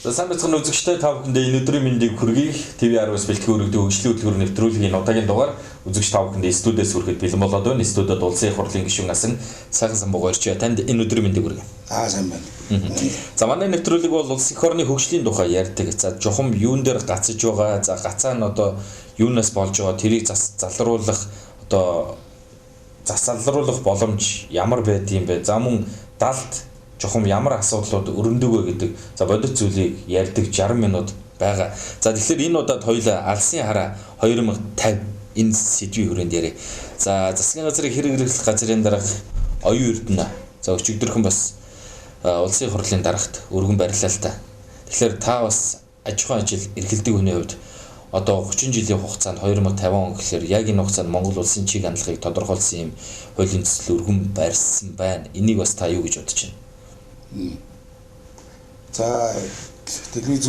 За сайн байцгаана үзэгчдээ, та бүхэндээ энэ өдрийн мэндийг хүргэе. TV10-аас бэлтгэн өргөдөг хөгжлийн хөтөлбөр нэвтрүүлгийн удаагийн дугаар үзэгч та бүхэндээ студиэс хүрэхэд бэлэн болоод байна. Студиуд улсын их хурлын гишүүн Асан сайхан самбуу горч. Танд энэ өдрийн мэндийг хүргэе. Аа сайн байна. За манай нэвтрүүлэг бол улс их орны хөгжлийн тухай ярьдаг. За жухам юун дээр гацаж байгаа, за гацаа нь одоо юунаас болж байгаа, тэрийг залруулах одоо зас залруулах боломж ямар байдгийм бэ? За мөн далд жухам ямар асуудлууд өрнөдөг вэ гэдэг за бодит зүйлийг ярьдаг 60 минут байгаа. За тэгэхээр энэ удаад хоёулаа алсын хараа 2050 энэ сэдвийн хүрээнд яриа. За засгийн газрын хэрэг хэрэглэх газрын дарга Оюун Эрдэнэ за өчигдөрхөн бас улсын хурлын дарагт өргөн барилаа л та. Тэгэхээр та бас аж ахуйн ажил эрхэлдэг хүний хувьд одоо 30 жилийн хугацаанд 2050 он гэхээр яг энэ хугацаанд Монгол улсын чиг хандлагыг тодорхойлсон юм хуулийн төсөл өргөн барьсан байна. Энийг бас та юу гэж бодож байна? За телевиз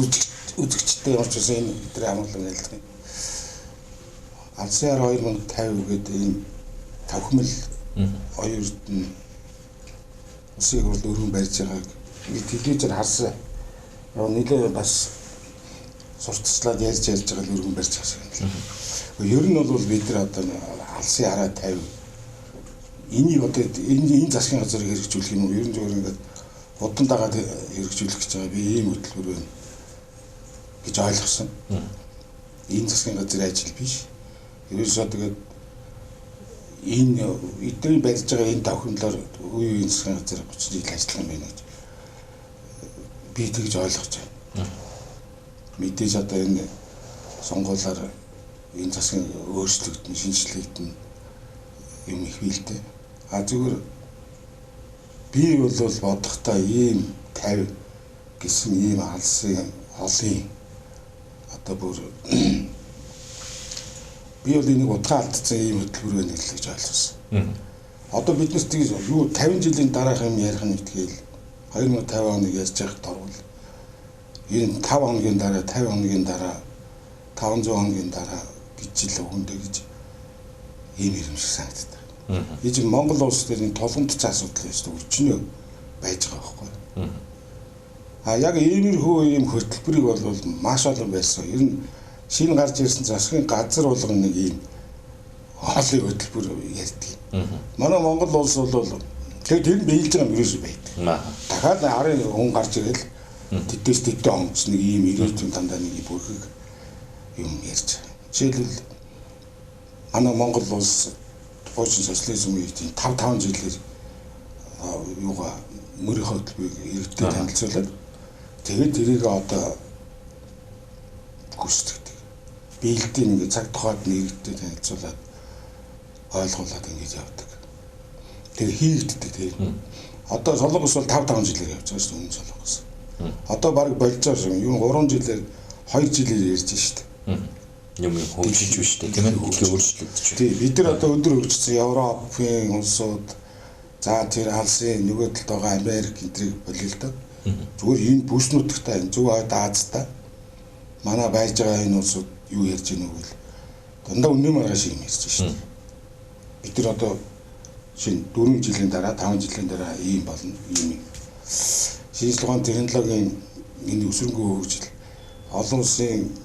үзэгчтэй ямар ч байсан энэ бидний амгалан ялдаг. Алсын хар 2050 гэдэг энэ тавхимал Оюун Эрдэнэ улсын хурл өргөн барьж байгааг телевизээр харсан. Нилээ бас сурталчлаад ярьж байгаа л өргөн барьж байгаа шиг байна. Ер нь бол бид нар одоо алсын хараа 50 энийг одоо энэ засгийн газрыг хэрэгжүүлэх юм уу? Ер нь зүгээр ингээд удан дагаад хэрэгжүүлэх гэж байгаа би ийм хөтөлбөр байна гэж ойлгосон. Энэ засгийн газрын ажил биш. Ерөөсөө тэгээд энэ эдний барьж байгаа энэ давхимлаар үе үеийн засгийн газар 30 жил ажиллах юм байна гэж би тэгж ойлгож байна. Мэдээж одоо энэ сонгуулиар энэ засгийн өөрчлөгдөн, шинжлэгдэн юм их бий л дээ. А зүгээр би бол бодохдоо ийм 50 гэсэн ийм алсын олон одоо бүр би бол энийг утгаа алдсан ийм хөтөлбөр байна гэж ойлгосон. Одоо бид нар тэгж юу 50 жилийн дараах юм ярих нь итгээл 2050 оныг ярьж байхад дорвол энэ 5 хоногийн дараа 50 хоногийн дараа 500 хоногийн дараа гэж л өгөндөө гэж ийм юм шиг санагддаг. Энэ чинь Монгол улс дээр энэ тулгамдсан асуудал байж өчнөө байж байгаа байхгүй. А яг иймэрхүү ийм хөтөлбөрийг бол маш олон байсан. Ер нь шинэ гарч ирсэн засгийн газар болгон нэг ийм хоолын хөтөлбөр ярьдаг. Манай Монгол улс бол тэгээд тэр нь биелж байгаа юм ерөөсөө байдаг. Дахиад арын хүн гарч ирэл тэдээс тэдэн онгоц нэг ийм ирээдүйн дандаа нэг бүрхэг юм ярьж. Жишээлбэл манай Монгол улс хуучин социализм үед 5 жилээр юугаа мөрийн хөтөлбөрийг иргэдэд танилцуулаад тэгээд тэрийг одоо гүйцэтгэдэг. Биелдийн ингээд цаг тухайд нь иргэдэд танилцуулаад ойлгуулад ингэж явдаг. Тэр хийгддэг тийм. Одоо Солонгос бол 5 жилээр явж байгаа шүү дээ, өмнө Солонгос. Одоо баг болж байгаа шүү. Юу 3 жилээр 2 жилээр ярьж шүү дээ. Юм хөгжиж биш үү тийм ээ, дэлхий өөрчлөгдөж байна. Тийм, бид нар одоо өндөр хөгжсөн Европын улсууд за тэр алсын нөгөө талд байгаа Америк энтрийг болио л доо. Зүгээр энэ бүс нутагтай энэ зөв хойд Азтай манай байж байгаа энэ улсууд юу ярьж гэнэ вэ гэвэл дандаа өнөө маргааш юм ярьж шүү дээ. Бид нар одоо шинэ 4 жилийн дараа 5 жилийн дараа ийм болно, ийм. Шинжлэх ухааны технологийн энэ өсвөрөнгөө хөгжил олон улсын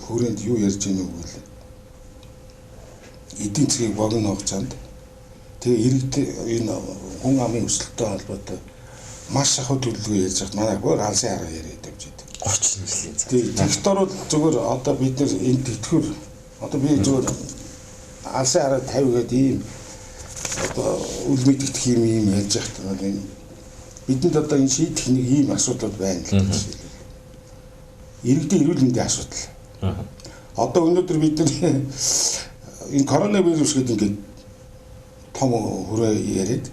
хүрээнд юу ярьж гэнэ вэ гэвэл эдийн засгийг богино хугацаанд тэгээ иргэд энэ хүн амын өсөлттэй холбоотой маш ахуй төлөвлөгөө ярьж байхад манай бүр алсын хараа яриад явж байдаг. 30 жилийн цаг. Тийм, тэгтэр бол зүгээр одоо бид нар энэ тэтгэвэр одоо би зүгээр алсын хараа 50 гэдэг ийм одоо үл мэдэгдэх юм ийм ярьж байхад бол энэ бидэнд одоо энэ шийдэх нэг ийм асуудал байна л гэж хэлээ. Иргэдийн эрүүл мэндийн асуудал. Одоо өнөөдөр бид нар энэ коронавирус гэдэг ингээд том хүрээ яриад.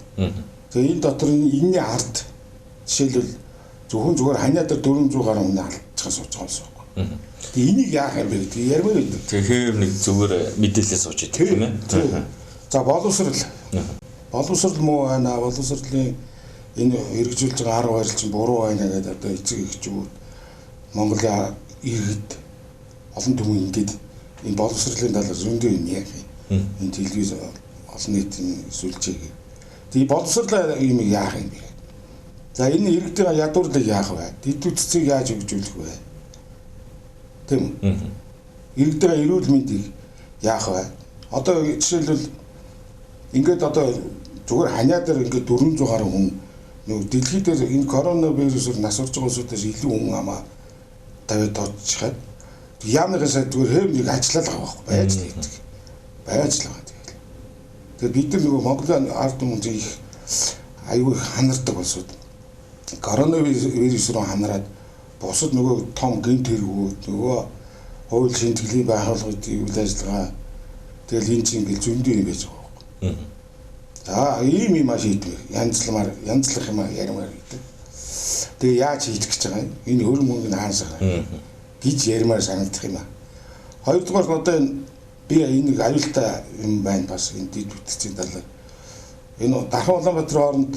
Тэгээ энэ дотор энэний ард жишээлбэл зөвхөн зүгээр ханаа дээр 400 гаруй хүн алдчихсан сууж байгаа юм байна. Тэгээ энийг яах юм бэ гэдэг ярмаар байдаг. Тэгэхээр нэг зүгээр мэдээлэл сууж байдаг тийм ээ. За боловсрал. Боловсрал муу байна. Боловсролын энэ хэрэгжүүлж байгаа арга барил чинь буруу байна гэдэг одоо эцэг эхчүүд Монголын иргэд олон түмэн ингээд энэ боловсролын талаар зөндөө юм ярих юм. Энэ телевиз олон нийтийн сүлжээг. Тэгээ боловсрол юм яах юм бэ? За энэ иргэдийн ядуурлыг яах вэ? Дэд бүтцийг яаж хөгжүүлэх вэ? Тийм үү? Иргэдийн эрүүл мэндийг яах вэ? Одоо жишээлбэл ингээд одоо зүгээр ханиа дээр ингээд 400 гаруй хүн нөгөө дэлхий дээр энэ коронавирусээр нас орж байгаа улсуудаас илүү хүн амаа тавиад тооцчихад яамныхаа сайд зүгээр хэв нэг ажиллаад байгаа байхгүй байж л хийдэг. Байж л байгаа тэгэл. Тэгээд бид нар нөгөө Монголын ард түмэн их аюу их ханардаг улсууд. Коронавирус руу ханараад бусад нөгөө том гэмт хэрэгүүд нөгөө хууль шинтгэлийн байгууллагын үйл ажиллагаа тэгэл энэ чинь ингээл зөндөө юм байж байгаа байхгүй. За ийм юм шийдвэр янзламар янзлах юм яримаар гэдэг. Тэгээ яаж хийх гэж байгаа юм? Энэ хөрөн мөнгө нь хаанаас гарах гэж яримаар санагдах юм аа. Хоёрдугаар нь одоо энэ би энэ нэг аюултай юм байна бас энэ дэд бүтцийн талаар. Энэ Дархан Улаанбаатар хооронд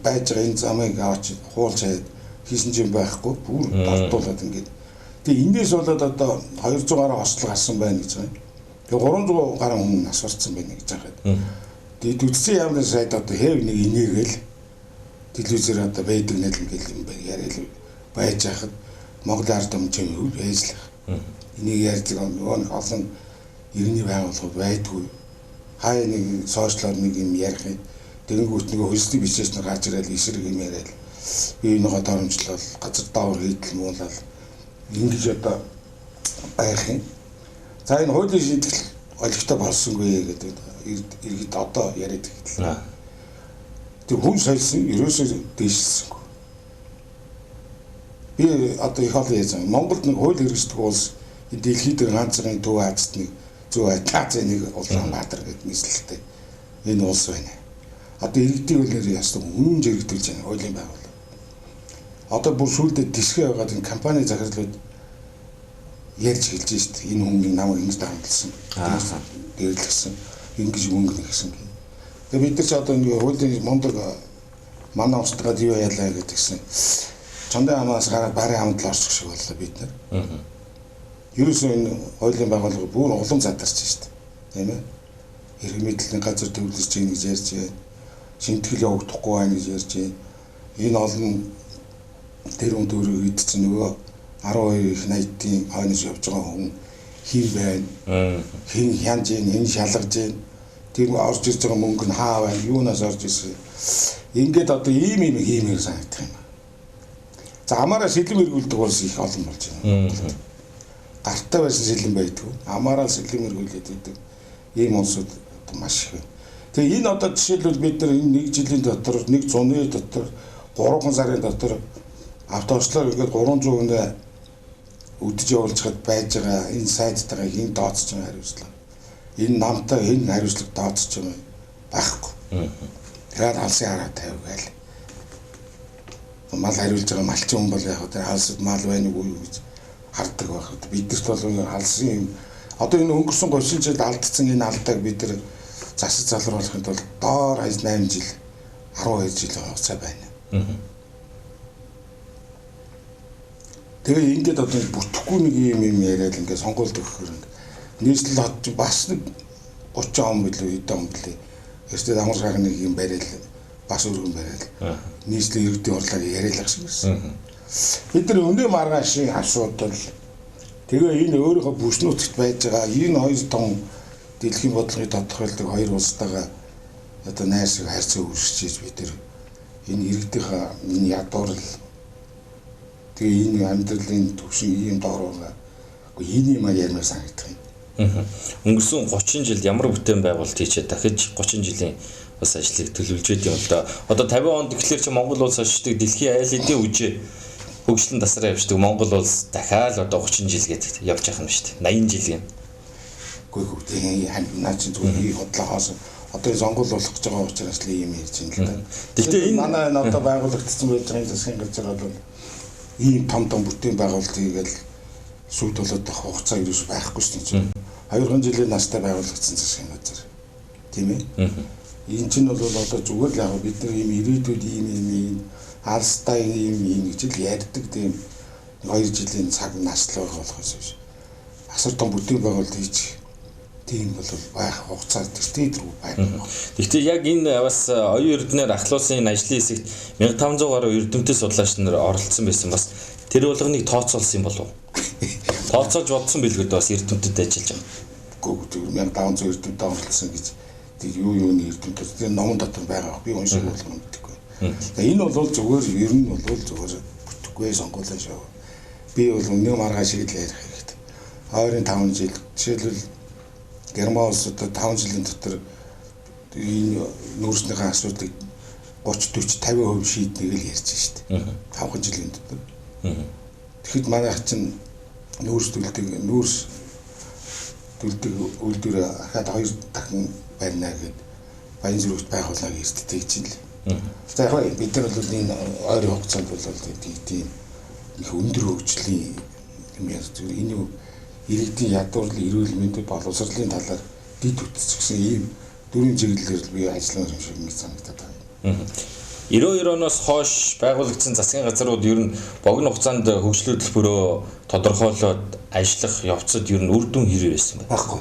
байж байгаа энэ замыг аваач хуулж хаяад хийсэн юм байхгүй бүр дартуулаад ингээд. Тэгээ энэс болоод одоо 200 гаруй хослол гарсан байна гэж байгаа юм. Тэгээ 300 гаруй хүн нас барсан байна гэж байгаа. Тэгээд үдцэн яамны сайд одоо хэв нэг инээгээл телевизээр одоо байдаг нэл ингээл юм байна яриад байж хахад Монгол ард түмэн юм байж л. Энийг ярьдаг нөгөө нэг олон иргэний байгууллагууд байдгүй. Хаяа нэг сошиалор нэг юм ярих юм. Тэгэнгүүт нөгөө хөлсний бичээс нь гарч ирэл эсрэг юм яриад би энийгээ доромжлол газар даавар хийдэл муулал ингэж одоо байх юм. За энэ хуулийн шийтгэл олигтой болсонгүй гэдэг иргэд одоо яриад эхэллээ. Тэг хүн сольсон ерөөсөө дээшилсэнгүй. Би одоо их олон ярьсан. Монголд нэг хууль хэрэгждэг улс энэ дэлхийд дээр ганцхан Төв Азид нэг Зүүн Азийн нэг Улаанбаатар гэдэг нийслэлтэй энэ улс байна. Одоо иргэдийг бол нэр ястан үнэн жирэгдүүлж байна хуулийн байгууллага. Одоо бүр сүүлдээ дисгээ байгаад энэ компани захирлууд ярьж хэлж шít. Энэ хүн намайг ингэж дарамтлсан. Дэрлэгсэн. Ингэж мөнгө нэгсэн гэх. Тэгээ бид нар ч одоо нэг хуулийн мундаг манай устгаад юу ялаа гэдгсэн. Чондын амаас гараад барын амд л орчих шиг боллоо бид нар. Ерөөсөө энэ хуулийн байгууллага бүр улам задарч шít. Тийм ээ. Эрх мэдлийн газар төвлөрч ийн гэж ярьж байна. Шинтгэл явагдахгүй байна гэж ярьж байна. Энэ олон тэр хүн төрөг идсэн нөгөө 12 их 80-ийн хойноос явж байгаа хүн хин байна. Хин хянж гин, хин шалгаж гин. Тэр орж ирж байгаа мөнгө нь хаа байна? Юунаас орж ирсэн? Ингээд одоо ийм ийм хиймээр санагдах юм. За амаараа сэлэм эргүүлдэг улс их олон болж байна. Гартаа байсан сэлэм байдгүй. Амаараа сэлэм эргүүлээд идэг ийм улсууд одоо маш их байна. Тэгээ энэ одоо жишээлбэл бид нар энэ нэг жилийн дотор, нэг зуны дотор, 3 сарын дотор автоочлоор ингээд 300 хүнээ үдэж явуулчихад байж байгаа энэ сайдтайгаа хэн дооцож байгаа хариуцлага. Энэ намтай хэн хариуцлага дооцож байгаа байхгүй. Тэгээд алсын хараа тавь гээл. Мал хариулж байгаа малчин хүн бол яг тэр алсад мал байна уу юу гэж хардаг байх. Бидэрт бол алсын юм одоо энэ өнгөрсөн 30 жил алдсан энэ алдааг бид нар засаж залруулахын тулд доор хаяж 8 жил 12 жил хугацаа байна. Тэгээ ингээд одоо бүтэхгүй нэг юм юм яриад ингээд сонгуульд өгөхөр нийслэл хот бас нэг 30 он билүү хэдэн он билээ. Эртээ амар гаг нэг юм бариад бас өргөн бариад нийслэл иргэдийн хурлаар яриалах шиг байсан. Бид нар өнөө маргаашийн асуудал тэгээ энэ өөрийнхөө бүс нутагт байж байгаа энэ хоёр том дэлхийн бодлогыг тодорхойлдог хоёр улстайгаа одоо найрсаг харьцаа үүсгэж бид нар энэ иргэдийнхаа энэ ядуурл тэгээ энэ амьдралын түвшин ийм доор байгаа. Үгүй энэ юм ярмаар санагдах юм. Өнгөрсөн 30 жилд ямар бүтээн байгуулалт хийчээ дахиж 30 жилийн бас ажлыг төлөвлөж байд юм л да. Одоо 50 онд тэгэхээр чи Монгол улс очдог дэлхийн айл хэдийн үжээ хөгжлөн тасраа явждаг Монгол улс дахиад одоо 30 жил гэдэг явж явах юм шүү дээ. 80 жил юм. Үгүй ээ тэгээ наа чи зүгээр хий худлаа хоосон. Одоо сонгуул болох гэж байгаа учраас л ийм ярьж байна л да. Гэхдээ энэ манай энэ одоо байгуулагдсан байж байгаа энэ засгийн газар бол ийм том том бүтээн байгуулалт хийгээл сүд болоод байх хугацаа ерөөс байхгүй шүү дээ. 2 жилийн настай байгуулагдсан засгийн газар. Тийм ээ. Энэ чинь бол одоо зүгээр л яг бид нар ийм ирээдүйд ийм ийм ийм алстай ийм ийм гэж л ярьдаг тийм 2 жилийн цаг наслаг болохоос биш. Асар том бүтээн байгуулалт хийж Тийм бол байх хугацаа тэртээ тэргүй байх. Гэхдээ яг энэ бас оюун эрдэнээр ахлуулсан энэ ажлын хэсэгт 1500 гаруй эрдэмтэн судлаач нар оролцсон байсан. Бас тэр болгоныг тооцоолсон юм болов уу? Тооцоолж бодсон билгүүд бас эрдэмтэд ажиллаж байгаа. Үгүй 1500 эрдэмтэн оролцсон гэж тэр юуны эрдэмтэд тэр номон дотор байгаа. Би уншиг болгоно мэдэхгүй. Тэгээ энэ бол зүгээр ер нь бол зүгээр бүтэхгүй сонгуулийн шоу. Би бол өнөө маргааш шиг л ярих хэрэгтэй. Ойрын 5 жил жишээлбэл Герман улс одоо 5 жилийн дотор энэ нүүрснийхээ асуудлыг 30 40 50% шийднийг л ярьж шít. 5 жилийн дотор. Тэгэхэд манайх чинь нүүрс төлдөг үйлдвэр ахаад 2 дахин барина гэд баян зүрхт байгууллага эртдэг чинь л. За яг бид нар бол энэ ойрын хугацаанд бол тийм их өндөр хөгжлийн юм ярьж зүгээр энэ иргэдийн ядуурлын эрүүл мэндийн боловсролын талаар дэд бүтцгсэн ийм дөрвөн чиглэлээр би ажиллах юм шиг ингэж санагдаад байна. 92 оноос хойш байгуулагдсан засгийн газрууд ер нь богино хугацаанд хөгжлийн төлбөрөө тодорхойлоод ажиллах явцад ер нь үр дүн хэрэг байсан бэ? Байхгүй.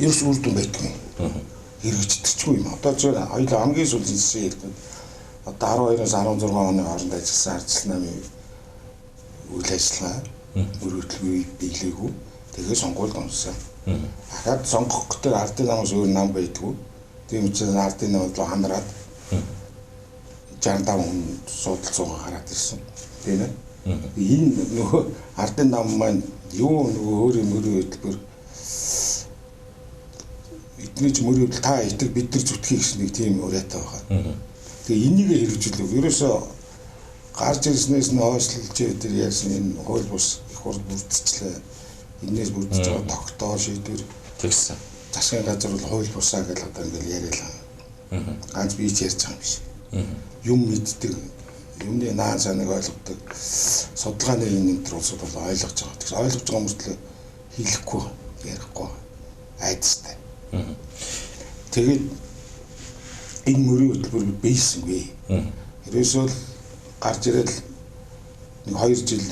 Ерөөс үр дүн байдгүй. Хэрэгждэгчгүй юм. Одоо ч хоёул хамгийн сүүлийн жишээ ярих. Одоо 12-оос 16 оны хооронд ажилласан ардчилсан намын үйл ажиллагаа мөрөөдөлгүй биелээгүй. Тэгээ сонгуульд унсан. Ахаад сонгох гэдэг ардын намаас өөр нам байдгүй. Тийм учраас ардын нам бол хандраад 65 хүн суудал цуугаа гараад ирсэн. Тийм ээ. Энэ нөгөө ардын нам маань юу нөгөө өөрийн мөрийн хөтөлбөр эдний ч мөрийн хөтөл та итэг бид нар зүтгэх гэсэн нэг тийм уриатай байгаа. Тэгээ энийг хэрэгжүүлэх. Ерөөсөө гарч ирснээс нь хойшлж тэр ярьсан энэ хууль бус их хурд бүрдчихлээ. Энээс бүрдэж байгаа тогтоо шийдвэр тэгсэн. Засгийн газар бол хууль бусаа гэж одоо ингээл яриалаа. Ганц би ч ярьж байгаа юм биш. Юм мэддэг, юмны наан цааныг ойлгодог. Судалгааны энэ энэ төр улсууд бол ойлгож байгаа. Тэгсэн ойлгож байгаа мөртлөө хэлэхгүй, ярихгүй айдастай. Тэгээд энэ мөрийн хөтөлбөр биелсэнгүй. Ерөөсөө л гарч ирээд нэг 2 жил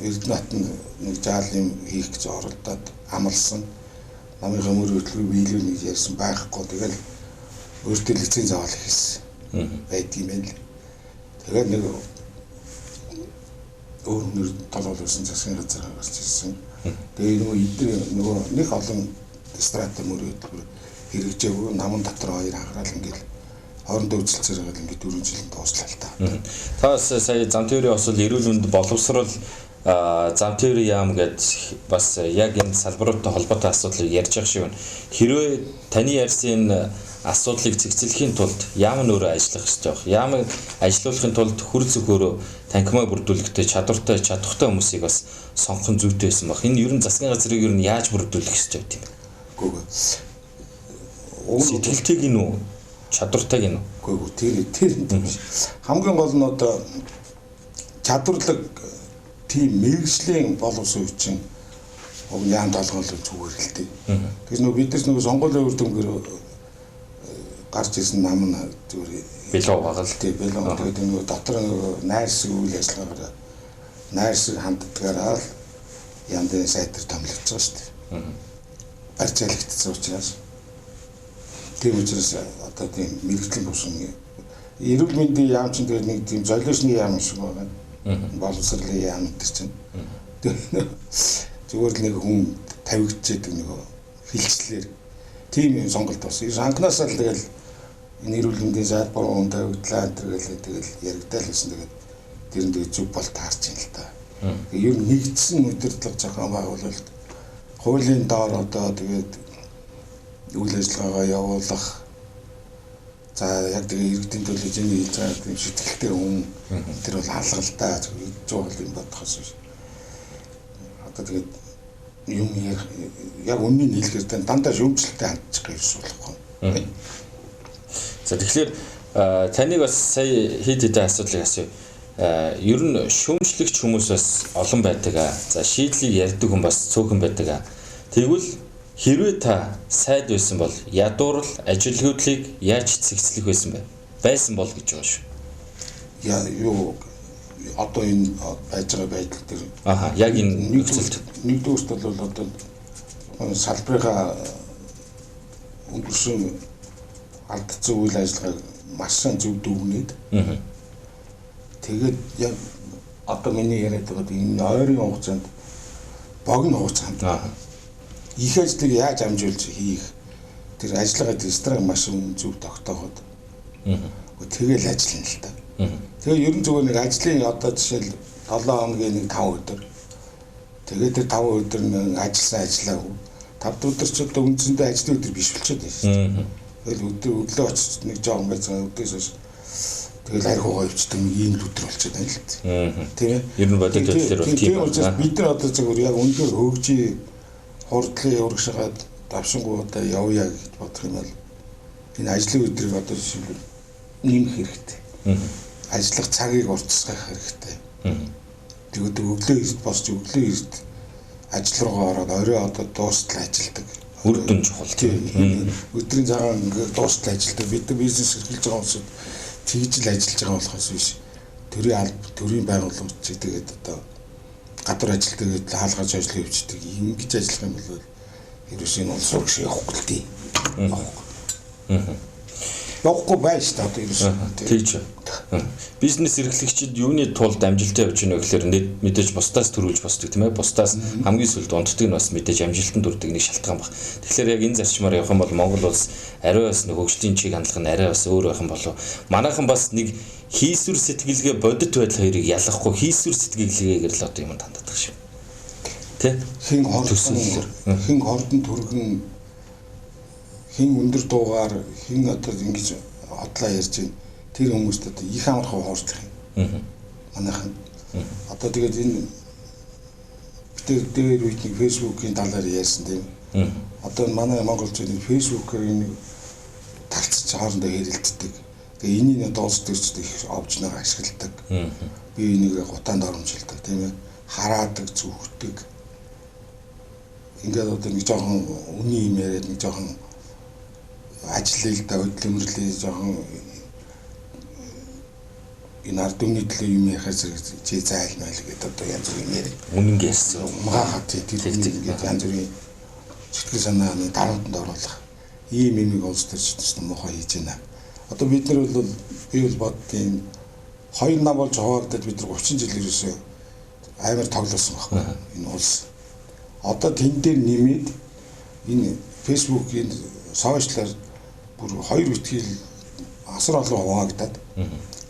Эрдэнэт нь нэг жаал юм хийх гэж оролдоод амлсан. Намынхаа мөрийн хөтөлбөрийг биелүүлнэ гэж ярьсан байхгүй. Тэгэл өөртөө лиценз аваад хийсэн байдгийм байл. Тэгээд нэг өөр нэр толгойлсон засгийн газар гарч ирсэн. Тэгээд нөгөө эдгээр нөгөө нэг олон стратеги мөрийн хөтөлбөр хэрэгжээгүй наман дотор хоёр анхаарал ингээл хоорондоо үзэлцээр байгаа ингээд 4 жилийн дууслаа л та. Та бас сая зам тээврийн осол эрүүл мэнд боловсрол зам тээврийн яам гээд бас яг энэ салбаруудтай холбоотой асуудлыг ярьж байгаа шиг байна. Хэрвээ таны ярьсан энэ асуудлыг цэгцлэхийн тулд яам нь өөрөө ажиллах ёстой байх. Яамыг ажилуулахын тулд хөр зөвхөрөө танхимаа бүрдүүлэхтэй чадвартай чадвартай хүмүүсийг бас сонгох нь зүйтэй байсан баг. Энэ ер нь засгийн газрыг ер нь яаж бүрдүүлэх ёстой гэдэг юм бэ? Үгүй. Сэтгэлтэйг нь үү? Чадвартай гэнэ үү? Үгүй тэр тийм биш. Хамгийн гол нь одоо чадварлаг тийм мэргэжлийн боловсон хүчин уг яам толгойлол зүгээр л дээ. Тэгэхээр нөгөө бид нар нөгөө сонгуулийн үр дүнгээр гарч ирсэн нам нь зүгээр бэлэг байгаа л тий бэлэг. Тэгээд нөгөө дотор нөгөө найрсаг үйл ажиллагаагаар найрсаг ханддгаараа л янзын сайтар томилогдож байгаа шүү дээ. Барьцаалагдсан учраас тийм учраас одоо тийм мэргэжлийн бус эрүүл мэндийн яам чинь тэгээд нэг тийм золиошны яам шиг байна. Боловсролын яам гэдэг чинь зүгээр л нэг хүн тавигдчихэд нөгөө хилчлэлээр тийм юм сонголт болсон. Анхнаасаа л тэгэл энэ эрүүл мэндийн салбар хүн тавигдлаа энэ гэл тэгэл яригдаал гэсэн. Тэгээд тэр нь тэгээд зүг бол таарч юм л та. Ер нь нэгдсэн удирдлага зохион байгуулалт хуулийн доор одоо тэгээд үйл ажиллагаагаа явуулах. За яг тэгээ иргэдийн төлөө жиний хийж байгаа тийм шитгэлтэй хүн тэр бол алгалтай зүйл юм бодохоос биш. Одоо тэгээд юм яг үннийг хэлэхээр дандаа шүүмжлэлтэй хандчих юм болохгүй. За тэгэхээр таныг бас сая хэд хэдэн асуудлыг асууя. Ер нь шүүмжлэгч хүмүүс бас олон байдаг. За шийдлийг ярьдаг хүн бас цөөхөн байдаг. Тэгвэл хэрвээ та сайд байсан бол ядуурл ажилгүйдлийг яаж цэгцлэх байсан бэ? Байсан бол гэж байгаа шүү. Яа юу одоо энэ байж байгаа байдал дээр яг энэ нөхцөлд нэгдүгüрт бол одоо Салбарынхаа өнгөрсөн алдсан үйл ажиллагааг маш сайн зөв дүгнээд. Тэгээд яг одоо миний яриад байгаа энэ ойрын хугацаанд богино хугацаанд их ажлыг яаж амжуулж хийх тэр ажиллагаа стратеги маш зөв тогтооход. Тэгэл ажиллана л та. Тэгээ ерөн зүгээр нэг ажлын одоо жишээл 7 хоногийн нэг 5 өдөр. Тэгээд тэр 5 өдөр нэг ажилласан ажиллаагүй. 5 өдөр ч одоо үндсэндээ ажлын өдөр биш болчиход байна шүү дээ. Тэгэл өдөр өглөө очиж нэг жоохон байцгаа өдөөс хойш тэгэл арх угаа өвчтөг нэг ийм л өдөр болчиход байна л дээ. Тийм ээ. Ер нь бодит байдлаар бол тийм. Тийм учраас бид нар одоо зөвхөн яг үнэхээр хөгжий хурдлын урагшаад давшингуу одоо явъя гэж бодох юм бол энэ ажлын өдрийг одоо жишээлбэл нэмэх хэрэгтэй. Ажиллах цагийг уртасгах хэрэгтэй. Тэгээд өглөө эрт босч өглөө эрт ажил руугаа ороод орой одоо дуустал ажилладаг. Үр дүн чухал тийм. Өдрийн цагаан ингээд дуустал ажилладаг. Бид нар бизнес эрхэлж байгаа хүмүүсд тэгж л ажиллаж байгаа болохоос биш. Төрийн алба, төрийн байгууллагууд ч тэгээд одоо гадуур ажилтдаг хаалгаж ажил явуулдаг. Ингэж ажиллах юм бол ерөөсөө энэ улс урагш явахгүй л дээ. Явахгүй. Явахгүй байж та одоо ерөөсөө. Тэгж. Бизнес эрхлэгчид юуны тулд амжилттай явж байна вэ гэхээр мэдээж бусдаас төрүүлж босдог тийм ээ. Бусдаас хамгийн сүүлд унтдаг нь бас мэдээж амжилтанд хүрдэг нэг шалтгаан баг. Тэгэхээр яг энэ зарчмаар явах юм бол Монгол улс ариу бас нэг хөгжлийн чиг хандлага нь арай бас өөр байх юм болов. Манайхан бас нэг хийсвэр сэтгэлгээ бодит байдал хоёрыг ялгахгүй хийсвэр сэтгэлгээгээр л одоо юм ханддаг шиг. Тэ? Хин хордон түргэн хин өндөр дуугаар хин одоо ингэж хотлоо ярьж байна. Тэр хүмүүст одоо их амархан хуурдах юм. Манайхан. Одоо тэгээд энэ бид дээр үед нэг фэйсбүүкийн талаар ярьсан тийм. Одоо манай монголчууд фэйсбүүкээр энэ талцж хоорондоо хэрэлддэг. Тэгээ энийг одоо улс төрчд их овжноор ашигладаг. Би энийг гутаанд оромжилдаг тийм ээ. Хараадаг, зүхдэг. Ингээд одоо нэг жоохон үний юм яриад нэг жоохон ажиллая л да хөдөлмөрлөе жоохон энэ ард түмний төлөө юм ярихаар зэрэг чи зайлмайл гэдэг одоо янз бүрийн яриа. Үнэн ярьсан. Умгаагаа тий тэр ингээд янз бүрийн сэтгэл санааны дарамтанд оруулах ийм юмыг улс төрчд муухай хийж байна. Одоо бид нар бол би бол боддtiin хоёр нам болж хуваагдаад бид нар 30 жил ерөөсөө амар тоглосон байхгүй энэ улс. Одоо тэн дээр нэмээд энэ фэйсбүүкийн сошиалар бүр хоёр битгийл асар олон хуваагдаад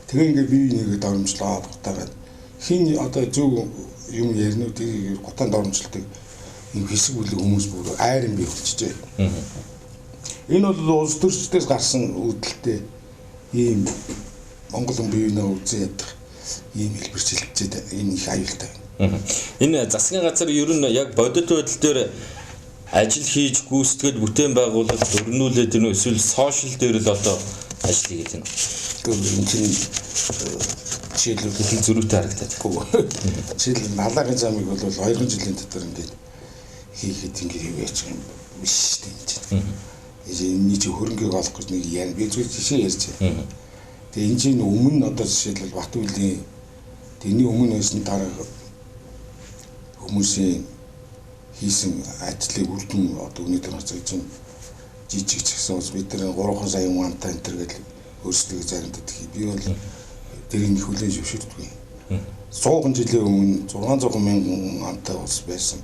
тэгээ ингээд бие бинийгээ доромжлоод гутаагаад хин одоо зөв юм ярина уу тэрийг гутаанд доромжилдог юм хэсэг бүлэг хүмүүс бүр айрын бий болчихжээ. Энэ бол улс төрчдөөс гарсан үүдэлтэй ийм монгол хүн бие бинээ үзэн ядах ийм хэлбэрчилжээд энэ их аюултай байна. Энэ засгийн газар ер нь яг бодит байдал дээр ажил хийж гүйцэтгээд бүтээн байгуулалт өрнүүлээд энэ эсвэл сошиал дээр л одоо ажил хийгээд байна. Энэ чинь жишээлбэл их зөрүүтэй харагдаад. Жишээлбэл Малаагийн замыг бол 2 жилийн дотор ингээд хийхэд ингээд юу яач юм биш шүү дээ энэ чинь. Энэний чи хөрөнгийг олох гэж нэг яа би зүгээр жишээ ярьж байна. Тэгээ энэ чинь өмнө одоо жишээлбэл Батүлийн тэрний өмнө байсан дарга хүмүүсийн хийсэн ажлыг үр дүн одоо өнөөдөр гарч чинь жижиг ч гэсэн бас бид нар 3 сая хүн амтай энэ төр гэл өөрсдөө заримддаг. Би бол тэрийг нэг хүлээн зөвшөөрдөг. 100 жилийн өмнө 600 мянган амтай улс байсан.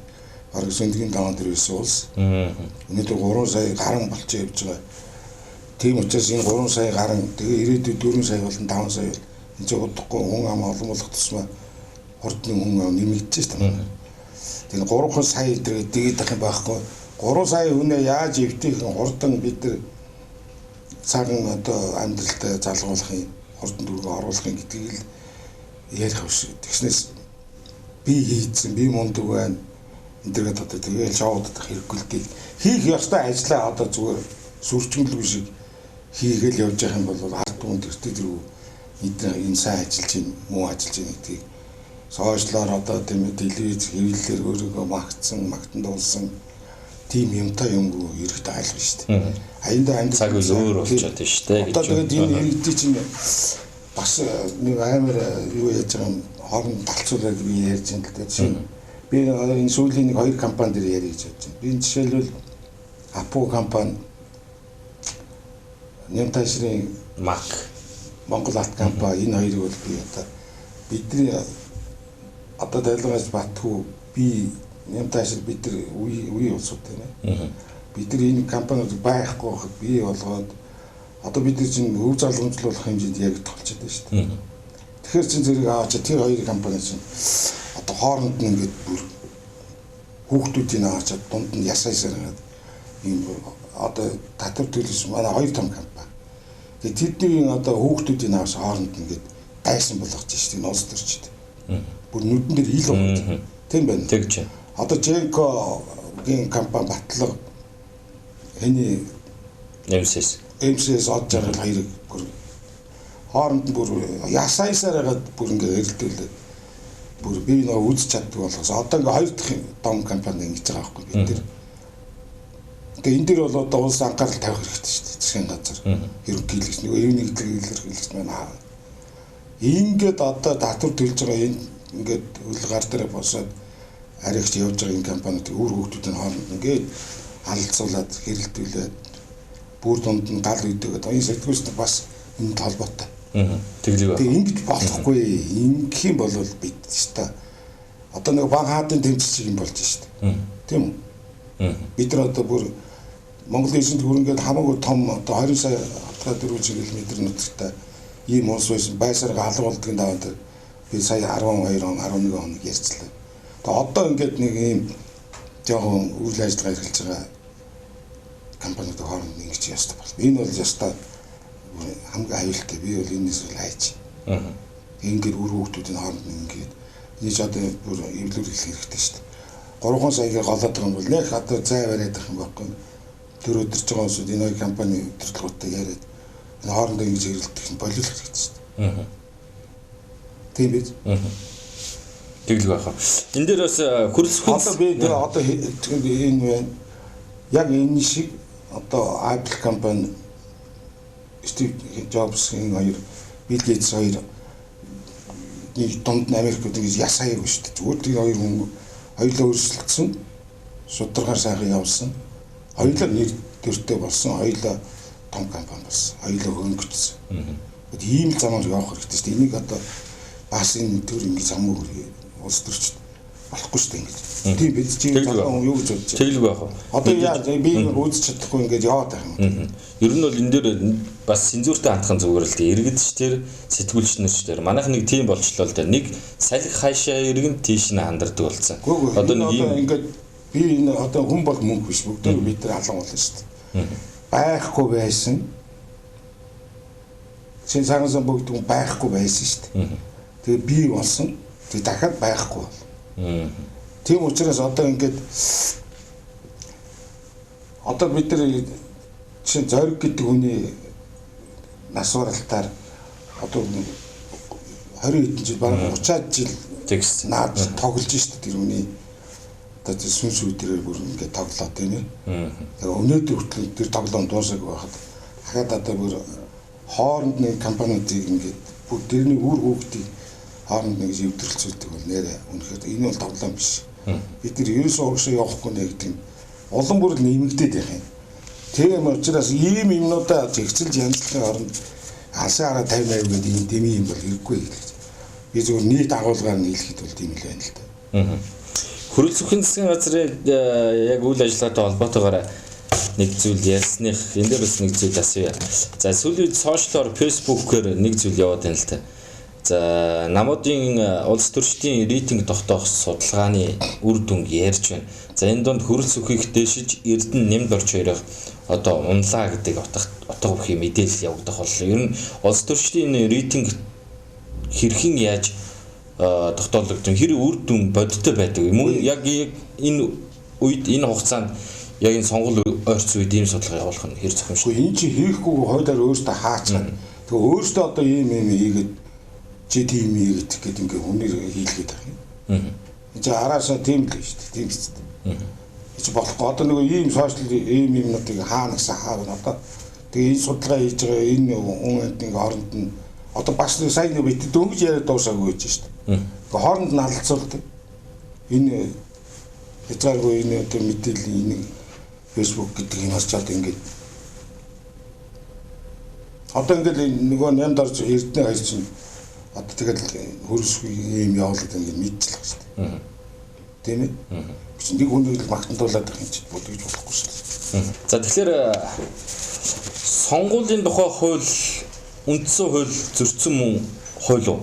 Бараг сэндэгийн даан дээр байсан улс. Өнөөдөр 3 сая гарan болчих явж байгаа. Тийм учраас энэ 3 сая гарan тэгээ ирээдүйд 4 сая болон 5 сая бол энэ чинь удахгүй хүн ам олон болох тусмаа хурдны хүн ам нэмэгдэж шүү дээ. Тэгээ 3 сая дээр тэгээд ах юм байхгүй. 3 сая хүнээ яаж эвтэйхэн хурдан бид нар цаган одоо амьдралтай залгуулах юм, хурдан дүүргэн оруулах юм гэдгийг л ярих биш. Тэгснээс би хийцэн, би мундаг байна. Энэ төргээд одоо тэгээл шоудах хэрэггүй л дээ. Хийх ёстой ажлаа одоо зүгээр сүрчмэлгүй шиг хийгээл явж явах юм бол ард түмэн тэртээ тэргүй эдгээр энэ сайн ажиллаж байна, муу ажиллаж байна гэдгийг сошиалар одоо тийм телевиз хэвлэлээр өөрийгөө магтсан, магтан дуулсан тийм юмтай юмгүй хэрэгтэй ойлгоно шүү дээ. Аяндаа амьдрал цаг үе өөр болчиход байна шүү дээ. Одоо тэгээд энэ иргэдийн чинь бас нэг амар юу яаж байгаа юм хооронд талцуулаад би ярьж байна л дээ. Жишээ нь Би энэ сүүлийн нэг хоёр компани дээр ярих гэж бодож байна. Би жишээлбэл Апу компани, Нямтайшрын Мак, Монгол Алт компани, энэ хоёрыг бол би одоо бидний одоо Далгаас Батхүү, би Нямтайшр, бид нар үе улсууд тийм ээ. Бид нар энэ компаниуд байхгүй байхад бий болгоод одоо бид нар чинь өв залгамжлуулах хэмжээнд яг толчод байна шүү дээ. Тэгэхээр чинь зэрэг аваач тэр хоёр компани чинь одоо хооронд нь ингээд бүр хүүхдүүдийн аваачаад дунд нь ясаасаар ингээд ийм одоо татвар төлөс манай хоёр том компани. Тэгээ тэдний одоо хүүхдүүдийн аваас хооронд нь ингээд дайсан болгож шүү дээ улс төрчд. Бүр нүдэн дээр ил болгож. Тийм байна. Тэгж. Одоо Женкогийн компани Батлага энэ MCS од жаргал хоёрыг бүр хооронд нь бүр ясаасаар хагаад бүр ингээд эрэлдүүлээд бүр би нөгөө үзэж чаддаг болохоос одоо ингээд хоёр дахь том компани ингэж байгаа байхгүй бид нар. Тэгээ энэ дэр бол одоо улс анхаарал тавих хэрэгтэй шүү дээ. Засгийн газар ерөнхийлөгч нөгөө эв нэгдлэг илэрхийлэгч маань аа. Ингээд одоо татвар төлж байгаа энэ ингээд хөл гар дээр босоод аригч явж байгаа энэ компаниуд үр хүүхдүүдийн хооронд ингээд алалцуулаад хэрэлдүүлээд бүр дунд нь гал үйдэгээд энэ сэтгүүлч бас энэ холбоотой. Тэглэг. Тэгээ ингэж болохгүй. Ингэх юм бол бид ч та одоо нэг бан хаадын тэмцэл шиг юм болж шүү дээ. Тийм үү? Бид нар одоо бүр Монголын эзэнт гүрэнгээд хамаагүй том одоо 20 сая 4 км нутагтай ийм улс байсан. Байсарга алга болдгийн даваа дээр би сая 12 он 11 хоног ярьцлаа. Тэгээ одоо ингээд нэг ийм жоохон үйл ажиллагаа эрхэлж байгаа компаниуд хооронд ингэж ястаа бол. Энэ бол ястаа хамгийн аюултай. Би бол энэс бол хайж. Ингээд үр хүүхдүүдийн хооронд ингээд энэ ч одоо бүр эвлүүр хэлэх хэрэгтэй шүү дээ. 3 саяыг голоод байгаа юм бол нэх одоо зай бариад байх юм байхгүй. Тэр өдөрж байгаа хүмүүсүүд энэ хоёр компани удирдлагуудтай яриад энэ хоорондоо ингэж хэрэлдэх нь болиулах хэрэгтэй шүү дээ. Тийм биз? Тэглэг байх. Энэ дээр бас хөрөлцөх одоо би одоо энэ байна. Яг энэ шиг одоо Apple компани Стив Джобсын хоёр, Билл Гейтс хоёр нэг дунд нь Америкууд ингэж яс хаяагүй шүү дээ. Зүгээр тэр хоёр хүн хоёулаа өрсөлдсөн, шударгаар сайхан явсан. Хоёулаа нэр төртэй болсон, хоёулаа том компани болсон, хоёулаа хөнгөжсөн. Ийм л замаар явах хэрэгтэй шүү дээ. Энийг одоо бас энэ төр ингэж замгүй улс төрчд болохгүй шүү дээ ингэж. Тийм бид чи залуу юу гэж бодож байна? Тэглэг байх уу? Одоо яа би үзэж чадахгүй ингэж яваад байх юм. Ер нь бол энэ дээр бас сензуртэй хандах нь зүгээр л дээ. Иргэдч тэр сэтгүүлч нар ч тэр манайх нэг тийм болчлоо л дээ. Нэг салхи хаашаа иргэн тийш нь хандардаг болсон. Одоо нэг юм ингээд би энэ одоо хүн бол мөнгө биш бүгдээ бид нар алан болно шүү дээ. Байхгүй байсан. Шинэ цагаан сан бүгд хүн байхгүй байсан шүү дээ. Тэгээ би болсон. Тэгээ дахиад байхгүй бол. Тийм учраас одоо ингээд одоо бид нар жишээ Зориг гэдэг хүний нас баралтаар одоо 20 хэдэн жил бараг 30 жил тэгсэн наад тоглож штэ тэр хүний одоо тэр сүнс үдэрээр бүр ингээд тоглоо тийм ээ. Тэгээ өнөөдөр хүртэл тэр тоглоом дуусаагүй байхад дахиад одоо бүр хооронд нэг компаниудыг ингээд бүр тэрний үр хүүхдийг хооронд нэг эвдрэлцүүлдэг бол нэрээ үнэхээр энэ бол тоглоом биш. Бид нар ерөөсөө урагшаа явахгүй нэ гэдэг нь улам бүр л нэмэгдээд байх юм. Тийм учраас ийм юмнуудаа зэгцэлж янзлахын оронд алсын хараа 50 80 гэдэг ийм дэмий юм бол хэрэггүй гэж. Би зөвхөн нийт агуулгаар нь хэлэхэд бол тийм л байна л да. Хөрөлцөхийн засгийн газрын яг үйл ажиллагаатай холбоотойгоор нэг зүйл ярьсных энэ дээр бас нэг зүйл асууя. За сүүлийн үед сошиалор Facebook-ээр нэг зүйл яваад байна л та. За намуудын улс төрчдийн рейтинг тогтоох судалгааны үр дүнг ярьж байна. За энэ дунд хөрөл сүхийг дээшиж Эрдэнэ нэмд орч хоёроо одоо унлаа гэдэг утга бүхий мэдээлэл явагдах боллоо. Ер нь улс төрчдийн рейтинг хэрхэн яаж тогтоологдсон, хэр үр дүн бодиттой байдаг. Мөн яг энэ үед энэ хугацаанд яг энэ сонгол ойрцсон үед ийм судалгаа явуулах нь хэр зохимжтой. Гэхдээ энэ чинь хийхгүй хуулиар өөртөө хаацгаа. Тэгээ өөртөө одоо ийм ийм хийгээд чи тийм хийгээд гэдэг ингээ хүнээр хийлгээд байх юм. Энд чи араасаа тийм л шүү дээ. Тийм шүү дээ. Энд чи болохгүй. Одоо нөгөө ийм сошиал ийм юмнуудыг хаана гэсэн хаана одоо тэгээ энэ судалгаа хийж байгаа энэ хүн ингээ хооронд нь одоо бас нэг сайн нэг бит дөнгөж яриад дуусаагүй гэж шүү дээ. Тэгээ хооронд нь алалцуулдаг. Энэ хязгааргүй энэ одоо мэдээллийн энэ Facebook гэдэг юм бас чад ингээд одоо ингээд нөгөө нямд орж Эрдэнэ хоёр чинь одоо тэгэл хөрсгүй юм явуулаад ингээд мэдчихлээ шүү дээ. Тийм ээ? Чи нэг хүнийг л магтандуулаад байх юм чи бодож болохгүй шүү дээ. За тэгэхээр сонгуулийн тухай хууль үндсэн хууль зөрчсөн мөн хууль уу?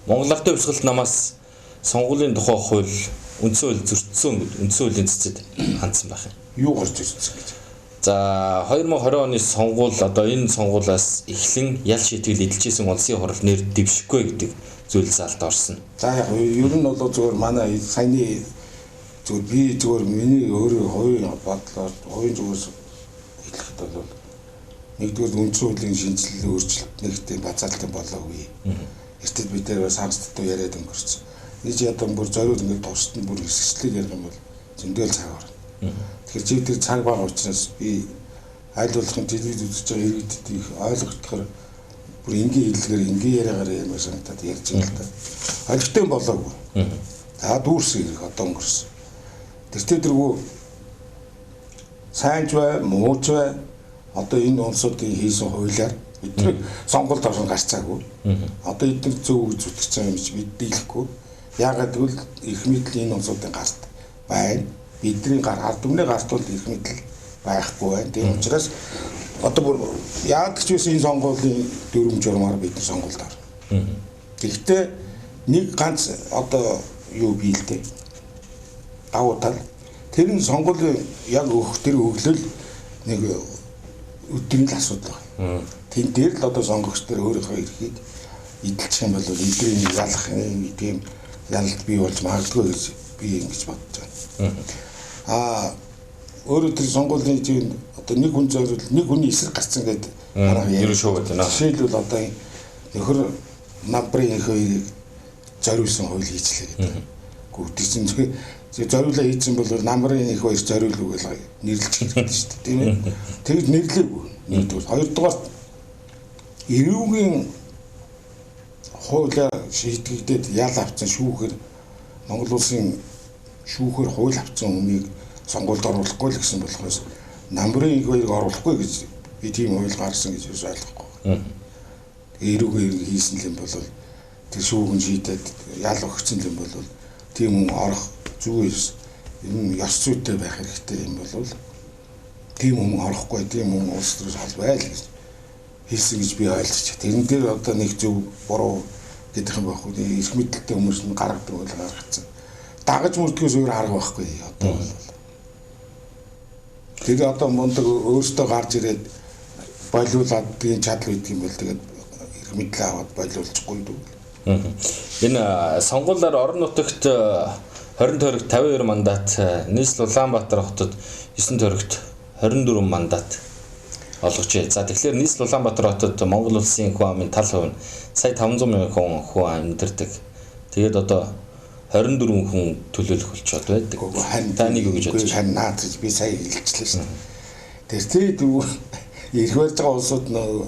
Монгол Ардын Хувьсгалт намаас сонгуулийн тухай хууль үндсэн хууль зөрчсөн гэд үндсэн хуулийн цэцэд хандсан байх юм. Юу гарч ирсэн гэж. За 2020 оны сонгуул одоо энэ сонгуулиас эхлэн ял шийтгэл эдэлжсэн улсын хурал нэр дэвшихгүй гэдэг зүйл залд орсон. За яг ер нь бол зөвхөн манай саяны зөвхөн би зөвхөн миний өөрөө хувийн бодлоор хувийн зүгээс хэлэхэд бол нэгдүгээр үндсэн хуулийн шинжилэл өөрчлөлт нэгтэй базаалтын болоогүй. Эртэд бид тэр санс дутуу яриад өнгөрсөн. Нэг ядан бүр зориуд ингээд тусад нь бүр хэсэгчлээд ярих юм бол зөндөл цаг орно. Тэгэхээр чи тэр цаг бага учраас би аль болохын телевиз үзэж байгаа иргэдэд их ойлгохтохоор бүр энгийн хэллэгээр энгийн яриагаар ямаар санагдаад ярьж байгаа л та. Олигтой болоогүй. За дүүрсэн ирэх одоо өнгөрсөн. Тэртээ тэргүй сайн ч бай, муу ч бай одоо энэ улсуудын хийсэн хуулиар бид нар сонгуульд орсон гарцаагүй. Одоо эдгээр зөв гэж зүтгэж байгаа юм чи бид дийлэхгүй. Яагаад гэвэл эрх мэдэл энэ улсуудын гарт байна. Бидний гар ард түмний гарт бол эрх мэдэл байхгүй байна. Тийм учраас одоо бүр яадаг ч байсан энэ сонгуулийн дүрм журмаар бид нар сонгуульд орно. Тэгэхдээ нэг ганц одоо юу бий л дээ. Давуу тал. Тэр нь сонгуулийн яг өгөх тэр өглөл нэг өдрийн л асуудал байна. Тэн дээр л одоо сонгогч нар өөрийнхөө эрхийг эдэлчих юм бол эдний нэг ялах юм тийм ялалт бий болж магадгүй гэж би ингэж бодож байна. Аа өөрөө тэр сонгуулийн чинь одоо нэг хүн зориул нэг хүний эсрэг гарцсан гэдэг ер нь шүүгээд байна. Жишээлбэл одоо нөхөр намбрын их хоёрыг зориулсан хууль хийчлээ гэдэг. Гэхдээ чинь зориулаа хийсэн бол намрын их хоёр зориулуу гэж нэрлэж хэрэгтэй шүү дээ, тийм ээ. Тэгж нэрлээгүй. Нэгдүгээр. Хоёрдугаар эрүүгийн хуулиар шийдэгдээд ял авсан шүүхээр Монгол улсын шүүхээр хууль авсан хүнийг сонгуульд оруулахгүй л гэсэн болохоос намрын их хоёрыг оруулахгүй гэж би тийм хууль гаргасан гэж юус ойлгохгүй. Эрүүгийн хийсэн юм бол тэр шүүгэн шийдээд ял өгсөн юм бол тийм хүн орох зүг ёс энэ ёс зүйтэй байх хэрэгтэй юм бол тийм хүн орохгүй, тийм хүн улс төрөөс хол байл гэж хэлсэн гэж би ойлгож байна. Тэрэн дээр одоо нэг зөв буруу гэдэг юм байхгүй. Эрх мэдэлтэй хүмүүс нь гаргадаг бол гаргацсан. Дагаж мөрдгөөс өөр арга байхгүй одоо бол. Тэр одоо мундаг өөртөө гарч ирээд болиулаад тийм чадал үйдэг юм бол тэгээд эрх мэдлээ аваад болиулчихгүй дүү. Энэ сонгуулиар орон нутагт 20 тойрогт 52 мандат, нийслэл Улаанбаатар хотод 9 тойрогт 24 мандат олгожээ. За тэгэхээр нийслэл Улаанбаатар хотод Монгол улсын хүн амын тал хувь нь сая 500 мянган хүн амьдардаг. Тэгээд одоо 24 хүн төлөөлөх болчоод байдаг. Та нэг юу гэж бодож байна? Наад гэж би сая хэлчихлээ шүү дээ. Тэр тийм эрх барьж байгаа улсууд нөө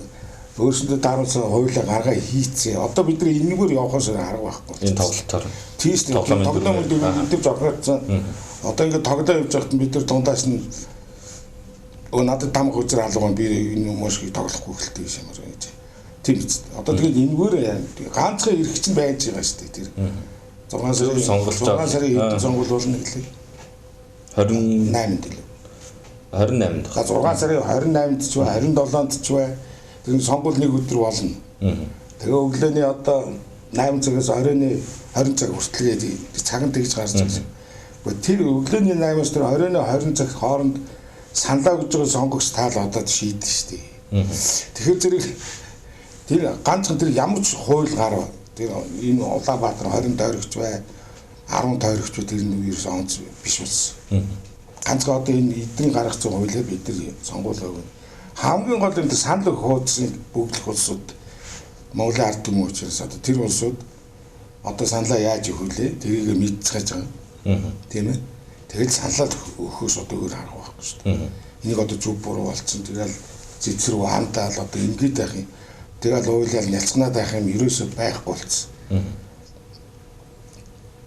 өөрсөндөө даруулсан хуулиа гаргаа хийцээ. Одоо бид нар энэгээр явахаас өөр арга байхгүй. Энэ тоглолтоор. Тийм шүү дээ. Тоглоом дээр зохиолцсон. Одоо ингээд тоглоом явж байхад бид нар дундаас нь надад там гүзэр алга би энэ хүмүүс тоглохгүй гэлтэй гэж ямар гэж. Тийм биз. Одоо тэгээд энэгээр ганцхан эрх чинь байж байгаа шүү дээ. Тэр 6 сарын сонголт 6 сарын хэдэн сонгуул болно гэлээ. 28-нд лээ. 28-нд. 6 сарын 28-нд ч бай, 27-нд ч бай. Тэр сонгуул нэг өдөр болно. Тэгээ өглөөний одоо 8 цагаас оройн 20 цаг хүртэл цаг нь тэгж гарч байгаа. Гэхдээ тэр өглөөний 8-аас тэр оройн 20 цаг хооронд саналаа өгж байгаа сонгогч таал одоод шийдэн шүү дээ. Тэгэхээр зэрэг тэр ганцхан тэр ямар ч хууль гарав. Тэр энэ Улаанбаатар 20 тойрогч бай, 10 тойрогч бай тэр нь ерөөс онц биш болсон. Ганцхан одоо энэ эдний гаргацсан хуулиар бид нар сонгуул өгнө. Хамгийн гол нь тэр санал өгөх хуудсыг бөглөх улсууд Монголын ард түмэн учраас одоо тэр улсууд одоо саналаа яаж өгөх вүлээ? Тэрийг мэдцгааж байгаа. Тийм ээ. Тэгэл саналаа өгөхөөс одоо өөр арга байхгүй шүү дээ. Энийг одоо зүг буруу болцсон. Тэгэл цэцэр хаантаал одоо ингэж байх юм. Тэгэл уйлал нялцганаад байх юм ерөөсөө байхгүй болцсон.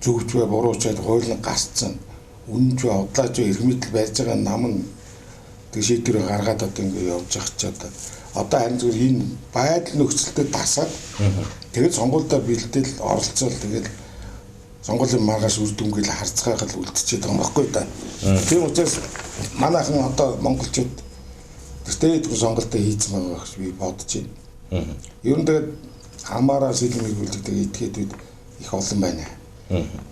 Зүгч бай, бурууч бай, хууль нь гарцсан. Үнэнч бай, удлаач бай, эрх мэдэл байж байгаа нам нь тэг шийдвэрээ гаргаад одоо ингэ явж байгаа ч одоо харин зүгээр энэ байдал нөхцөлдөд тасаад тэгээд сонгуульдаа бэлдэл оролцоол тэгээд сонгуулийн маргааш үр дүнгээл харцгааг л үлдчихэд байгаа юм баггүй да. Тийм учраас манайхан одоо монголчууд тэртээ сонголтоо хийцэн байгаа гэж би бодож байна. Ер нь тэгээд хамаараа сэлэм эргүүлдэг этгээдүүд их олон байна.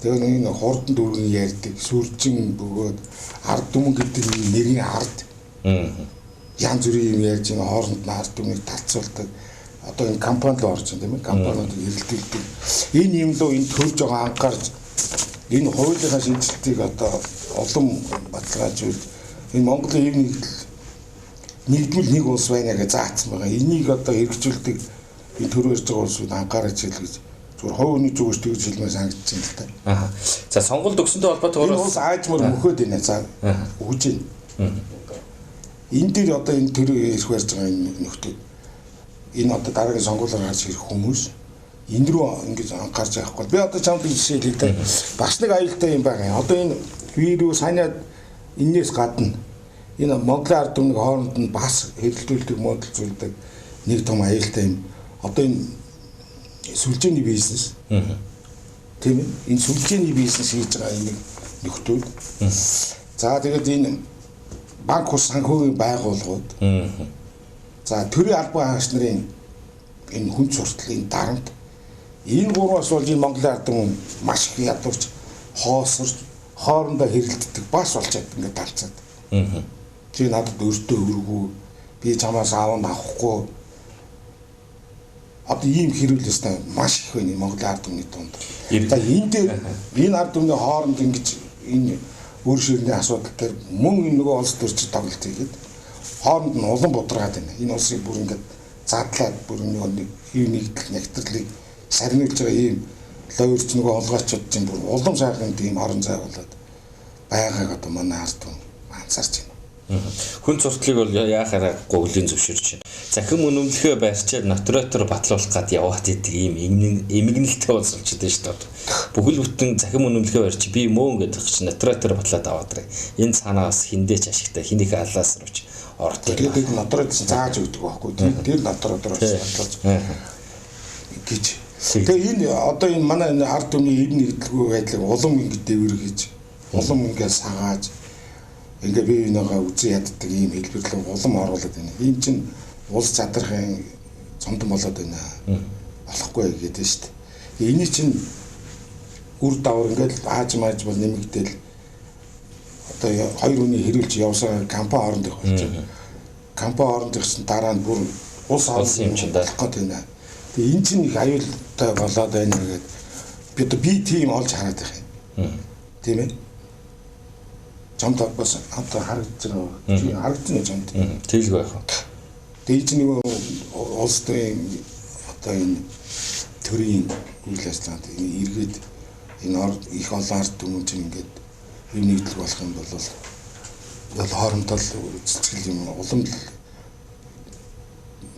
Тэгээд энэ хурдан дүүргэн ярьдаг, сүржин бөгөөд ард түмэн гэдэг нэрийн ард янз бүрийн юм ярьж энэ хооронд нь ард түмнийг татцуулдаг. Одоо энэ компани руу орж байна тийм ээ. Компаниуд эрэлтэлдэг. Энэ юм руу энэ төрж байгаа анхаарч энэ хуулийнхаа шийдэлтийг одоо улам баталгаажуулж энэ Монголын ив нэгдмэл нэг улс байна гэж заасан байгаа. Энийг одоо хэрэгжүүлдэг энэ төр барьж байгаа улсууд анхаарч хэл гэж зүгээр хувь хүний зүгээс тэгж хэлмээр санагдаж байна л та. Аа. За сонгуульд өгсөнтэй холбоотойгоор энэ улс аажмаар мөхөөд байна. За өгж байна. Энэ дээр одоо энэ төр ирэх барьж байгаа энэ нөхдүүд энэ одоо дараагийн сонгуулиар гарч ирэх хүмүүс энэ рүү ингэж анхаарч явахгүй. Би одоо чамд жишээ хэлье дээ. Бас нэг аюултай юм байгаа. Одоо энэ вирус санаад энээс гадна энэ Монголын ард түмнийг хооронд нь бас хэрэлдүүлдэг, муудалцуулдаг нэг том аюултай юм. Одоо энэ сүлжээний бизнес. Тийм ээ. Энэ сүлжээний бизнес хийж байгаа энэ нөхдүүд. За тэгээд энэ банк ус санхүүгийн байгууллагууд. За төрийн албан хаагч нарын энэ хүн суртлын дарамт энэ гурваас болж энэ Монголын ард түмэн маш их ядуурч хоосорч хоорондоо хэрэлддэг бас болчиход ингээд талцаад. Чи надад өртөө өргүү, би чамаас аавнд авахгүй. Одоо ийм хэрүүл өстэй маш их байна Монголын ард түмний дунд. За энэ дээр энэ ард түмний хооронд ингэж энэ өөр ширний асуудал дээр мөн энэ нөгөө улс төрчид тоглолт хийгээд хооронд нь улам бударгаад байна. Энэ улсыг бүр ингээд задлаад бүр нэг хэв нэгдэл нэгтрлийг сарниулж байгаа ийм лоёрч нөгөө олгоочууд чинь бүр улам сайхан тийм орон зай болоод байгааг одоо манай ард түмэн анзаарч байна. Хүн суртлыг бол яах аргагүй хөлийн зөвшөөрч байна. Захин үнэмлэхээ барьчаад натуратор батлуулах гад яваад идэг ийм эмгэнэлтэй улс болчиход байна шүү дээ. Бүхэл бүтэн захин үнэмлэхээ барьч би мөн гэдэг чинь натуратор батлаад аваад ирээ. Энэ цаанаас хиндээч ашигтай хинийхээ алаас рууч ордог. Тэгээд натуратор зааж өгдөг байхгүй. Тэр натуратор батлуулж гэж. Тэгээ энэ одоо энэ манай энэ ард түмний эв нэгдэлгүй байдлыг улам ингэж дэвэргэж, улам ингэ сагааж ингээ бие биенийгээ үзэн яддаг ийм хэлбэрлэг улам оруулаад байна. Ийм чинь улс задрахын цомдон болоод байна. Болохгүй гэдэг нь шүү дээ. Эний чинь үр дагавар ингээл ааж мааж бол нэмэгдээл одоо хоёр хүний хэрүүлж явсан компани хоорондох болж байна. Компани хоорондох чинь дараа нь бүр улс орон юм чинь болох гээд байна. Тэгээ энэ чинь их аюултай болоод байна гэдэг би одоо би тийм олж хараад байх юм. Тийм ээ. Чамд бас хамт харагдаж байгаа. Чи харагдаж байна чамд. Тэгэлгүй байх. Тэгээ чинь нөгөө улс төрийн одоо энэ төрийн үйл ажиллагаанд эргээд энэ их олон ард түмэн чинь ингээд юм нэгдэл болох юм бол хоорондоо цэцгэл юм улам л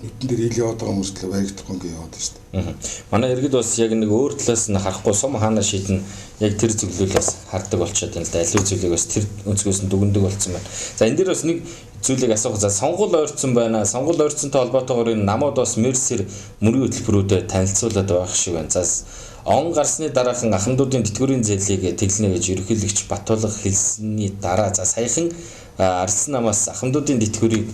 нүдэн дээр ил яваад байгаа мөртлөө баригдахгүй ингээд яваад байна шүү дээ. Манай иргэд бас яг нэг өөр талаас нь харахгүй сум хаана шийдэн яг тэр зөвлөл бас хардаг болчиход байна л да. Аливаа зүйлийг бас тэр өнцгөөс нь дүгндэг болсон байна. За энэ дээр бас нэг зүйлийг асуух. За сонгуул ойрцсон байна. Сонгуул ойрцсонтой холбоотойгоор энэ намууд бас мерсэр мөрийн хөтөлбөрүүдэд танилцуулаад байх шиг байна. За он гарсны дараахан ахмадуудын тэтгэврийн зээлийг тэглэнэ гэж ерөнхийлөгч Батулга хэлсэний дараа за саяхан Арсан намаас ахмадуудын тэтгэврийг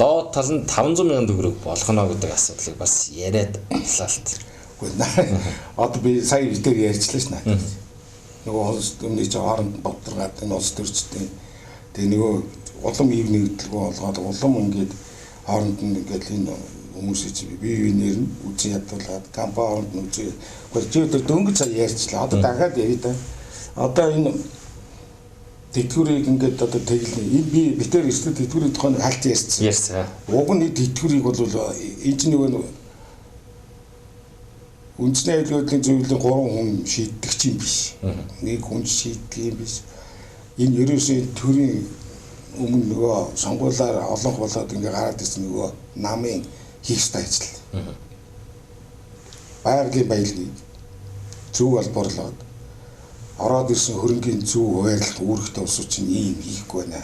доод тал нь 500 мянган төгрөг болгоно гэдэг асуудлыг бас яриад авлаа л та. Үгүй одоо би сая дээр ярьчлаа ш надад. Нөгөө улс өмнө чинь хооронд бодргаад энэ улс төрчдийн тэгээ нөгөө улам ив нэгдэлгүй болгоод улам ингээд хооронд нь ингээд энэ хүмүүсийг чи бие биенээр нь үзэн ядуулаад компани хооронд нь үзэн. Үгүй чи өдөр дөнгөж сая ярьчлаа. Одоо дахиад ярья да. Одоо энэ тэтгэврийг ингээд одоо тэглэнэ. Энэ би битэр эрсдэл тэтгэврийн тухай хальт ярьсан. Ярьсан. Уг нь тэтгэврийг бол энэ чинь нөгөө үндэсний аюулгүй байдлын зөвлөлийн 3 хүн шийддэг юм биш. Нэг хүн шийддэг юм биш. Энэ ерөөсөө төрийн өмнө нөгөө сонгуулиар олонх болоод ингээ гараад ирсэн нөгөө намын хийх ёстой ажил. Байгалийн баялагийг зөв олборлоод Ороод ирсэн хөрөнгийн зөв хуваарлах үүрэгтэй улсууд чинь ийм хийхгүй байна.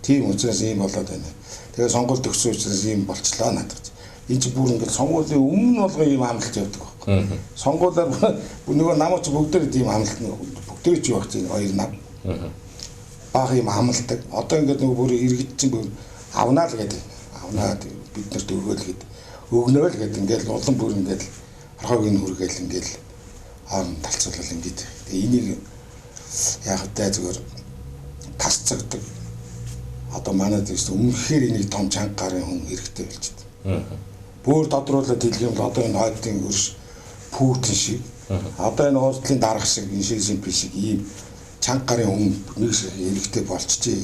Тийм учраас ийм болоод байна. Тэгээ сонгуульд өгсөн учраас ийм болчлоо надад. Энэ чинь бүр ингээд сонгуулийн өмнө болгоо ийм амлалт явдаг байхгүй. Сонгуулиар нөгөө намууд ч бүгдээр ийм амлалт бүгдээр ч юу байх чинь хоёр нам. Бага ийм амладаг. Одоо ингээд нөгөө бүр иргэд чинь бүр авнаа л гэдэг. Авнаа бид нарт өгөөл гэд. Өгнөө л гэд ингээд улам бүр ингээд хорхоог нь хүргээл ингээд хоорон талцуулал ингээд. Тэгээ энийг яг тэ зүгээр тасцагдаг. Одоо манай дэвс өмнөхөр энийг том чанга гарын хүн хэрэгтэй болчиход. Бөөр тодруулаад хэлэх юм бол одоо энэ хойдын өрш Путин шиг одоо энэ урдлын дарга шиг энэ Ши Цзиньпин шиг ийм чанга гарын хүн нэг шиг хэрэгтэй болчихжээ.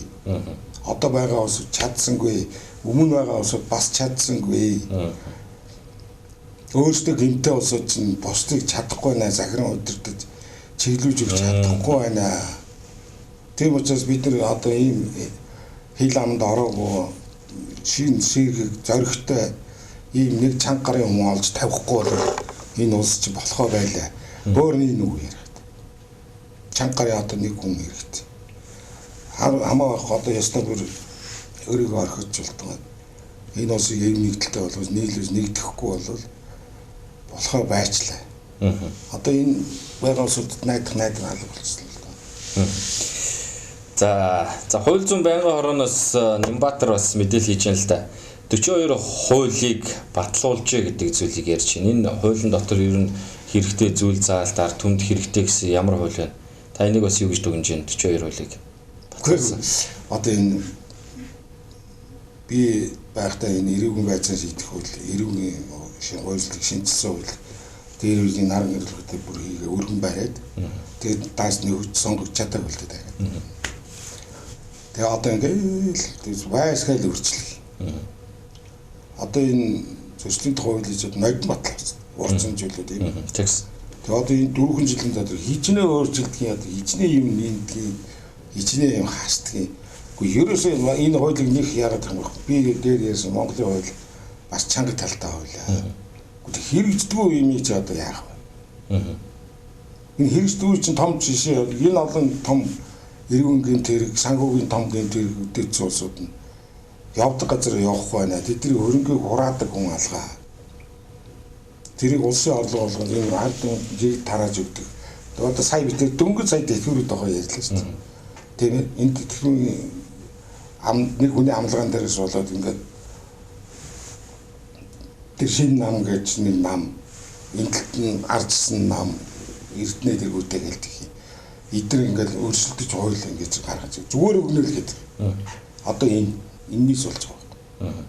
Одоо байгаа улсууд чадсангүй, өмнө байгаа улсууд бас чадсангүй. Өөрсдөө гэмтэй улсууд чинь бусдыг чадахгүй байна, захиран удирдах чиглүүлж өгч чадахгүй байна. Тийм учраас бид нар одоо ийм хил амд ороогүй шин ширхэг зоригтой ийм нэг чанга гарын хүн олж тавихгүй бол энэ улс чи болохоо байлаа. Бөөр нэг үг яриад. Чанга гарын одоо нэг хүн хэрэгтэй. Хамаа байх одоо ястай бүр өөрийгөө орхиж болтгоо. Энэ улсыг эв нэгдэлтэй болгож нийлүүлж нэгдэхгүй бол болохоо байчлаа. Одоо энэ байгаа улсуудад найдах алга болчихсон л доо. За хууль зүйн байнгын хорооноос Нямбатар бас мэдээлэл хийж байна л да. 42 хуулийг батлуулжээ гэдэг зүйлийг ярьж байна. Энэ хуулийн дотор ер нь хэрэгтэй зүйл заалт ард түмэнд хэрэгтэй гэсэн ямар хууль вэ? Та энийг бас юу гэж дүгнэж байна 42 хуулийг батлуулсан? Одоо энэ би байхдаа энэ эрүүгийн байцаан шийдэх хууль, эрүүгийн хуулийг шинжилсэн хууль, дээр үеийн наран гэрлэгтэй бүр хийгээ өргөн бариад тэгээд даас нэг сонгож чадаагүй л дээ. Тэгээ одоо ингээл байсгаал өөрчлөл. Одоо энэ зөрчлийн тухай хуулийг ч нодон батлсан. Урдсан зүйлүүд юм. Тэгс. Тэгээ одоо энэ 4 жилийн дотор хичнээн өөрчлөлтгийн одоо хичнээн юм нэмдгийг, хичнээн юм хасдгийг. Гэхдээ ерөөсөө энэ хуулийг нэг яагаад юм бэ? Би дээр ярьсан Монголын хууль бас чанга талтай хууль. Гэхдээ хэрэгждэггүй юм чи одоо яах вэ? Энэ хэрэгждэггүй чинь том жишээ энэ олон том эргэн гэмт хэрэг, санхүүгийн том гэмт хэрэг үдээсэн улсууд нь явдаг газар явахгүй байна. Тэдний хөрөнгийг хураадаг хүн алгаа. Тэрийг улсын орлого болгон энэ ард түмэнд тарааж өгдөг. Одоо сая бид дөнгөж сая дэлгүүрүүд байгаа ярьлаа шүү дээ. Тийм ээ. Энэ дэлгүүрийн ам нэг хүний амлгаан дээрээс болоод ингээд тэр шинэ нам гэж нэг нам энэ талд нь ардсан нам Эрдэнэ дэргүүтэй гэлдэг юм. Эдгээр ингээд өөрчлөлтөж хууль ингэж гаргаж зүгээр өгнө л гэдэг. Одоо энэ энэний болж байгаа юм.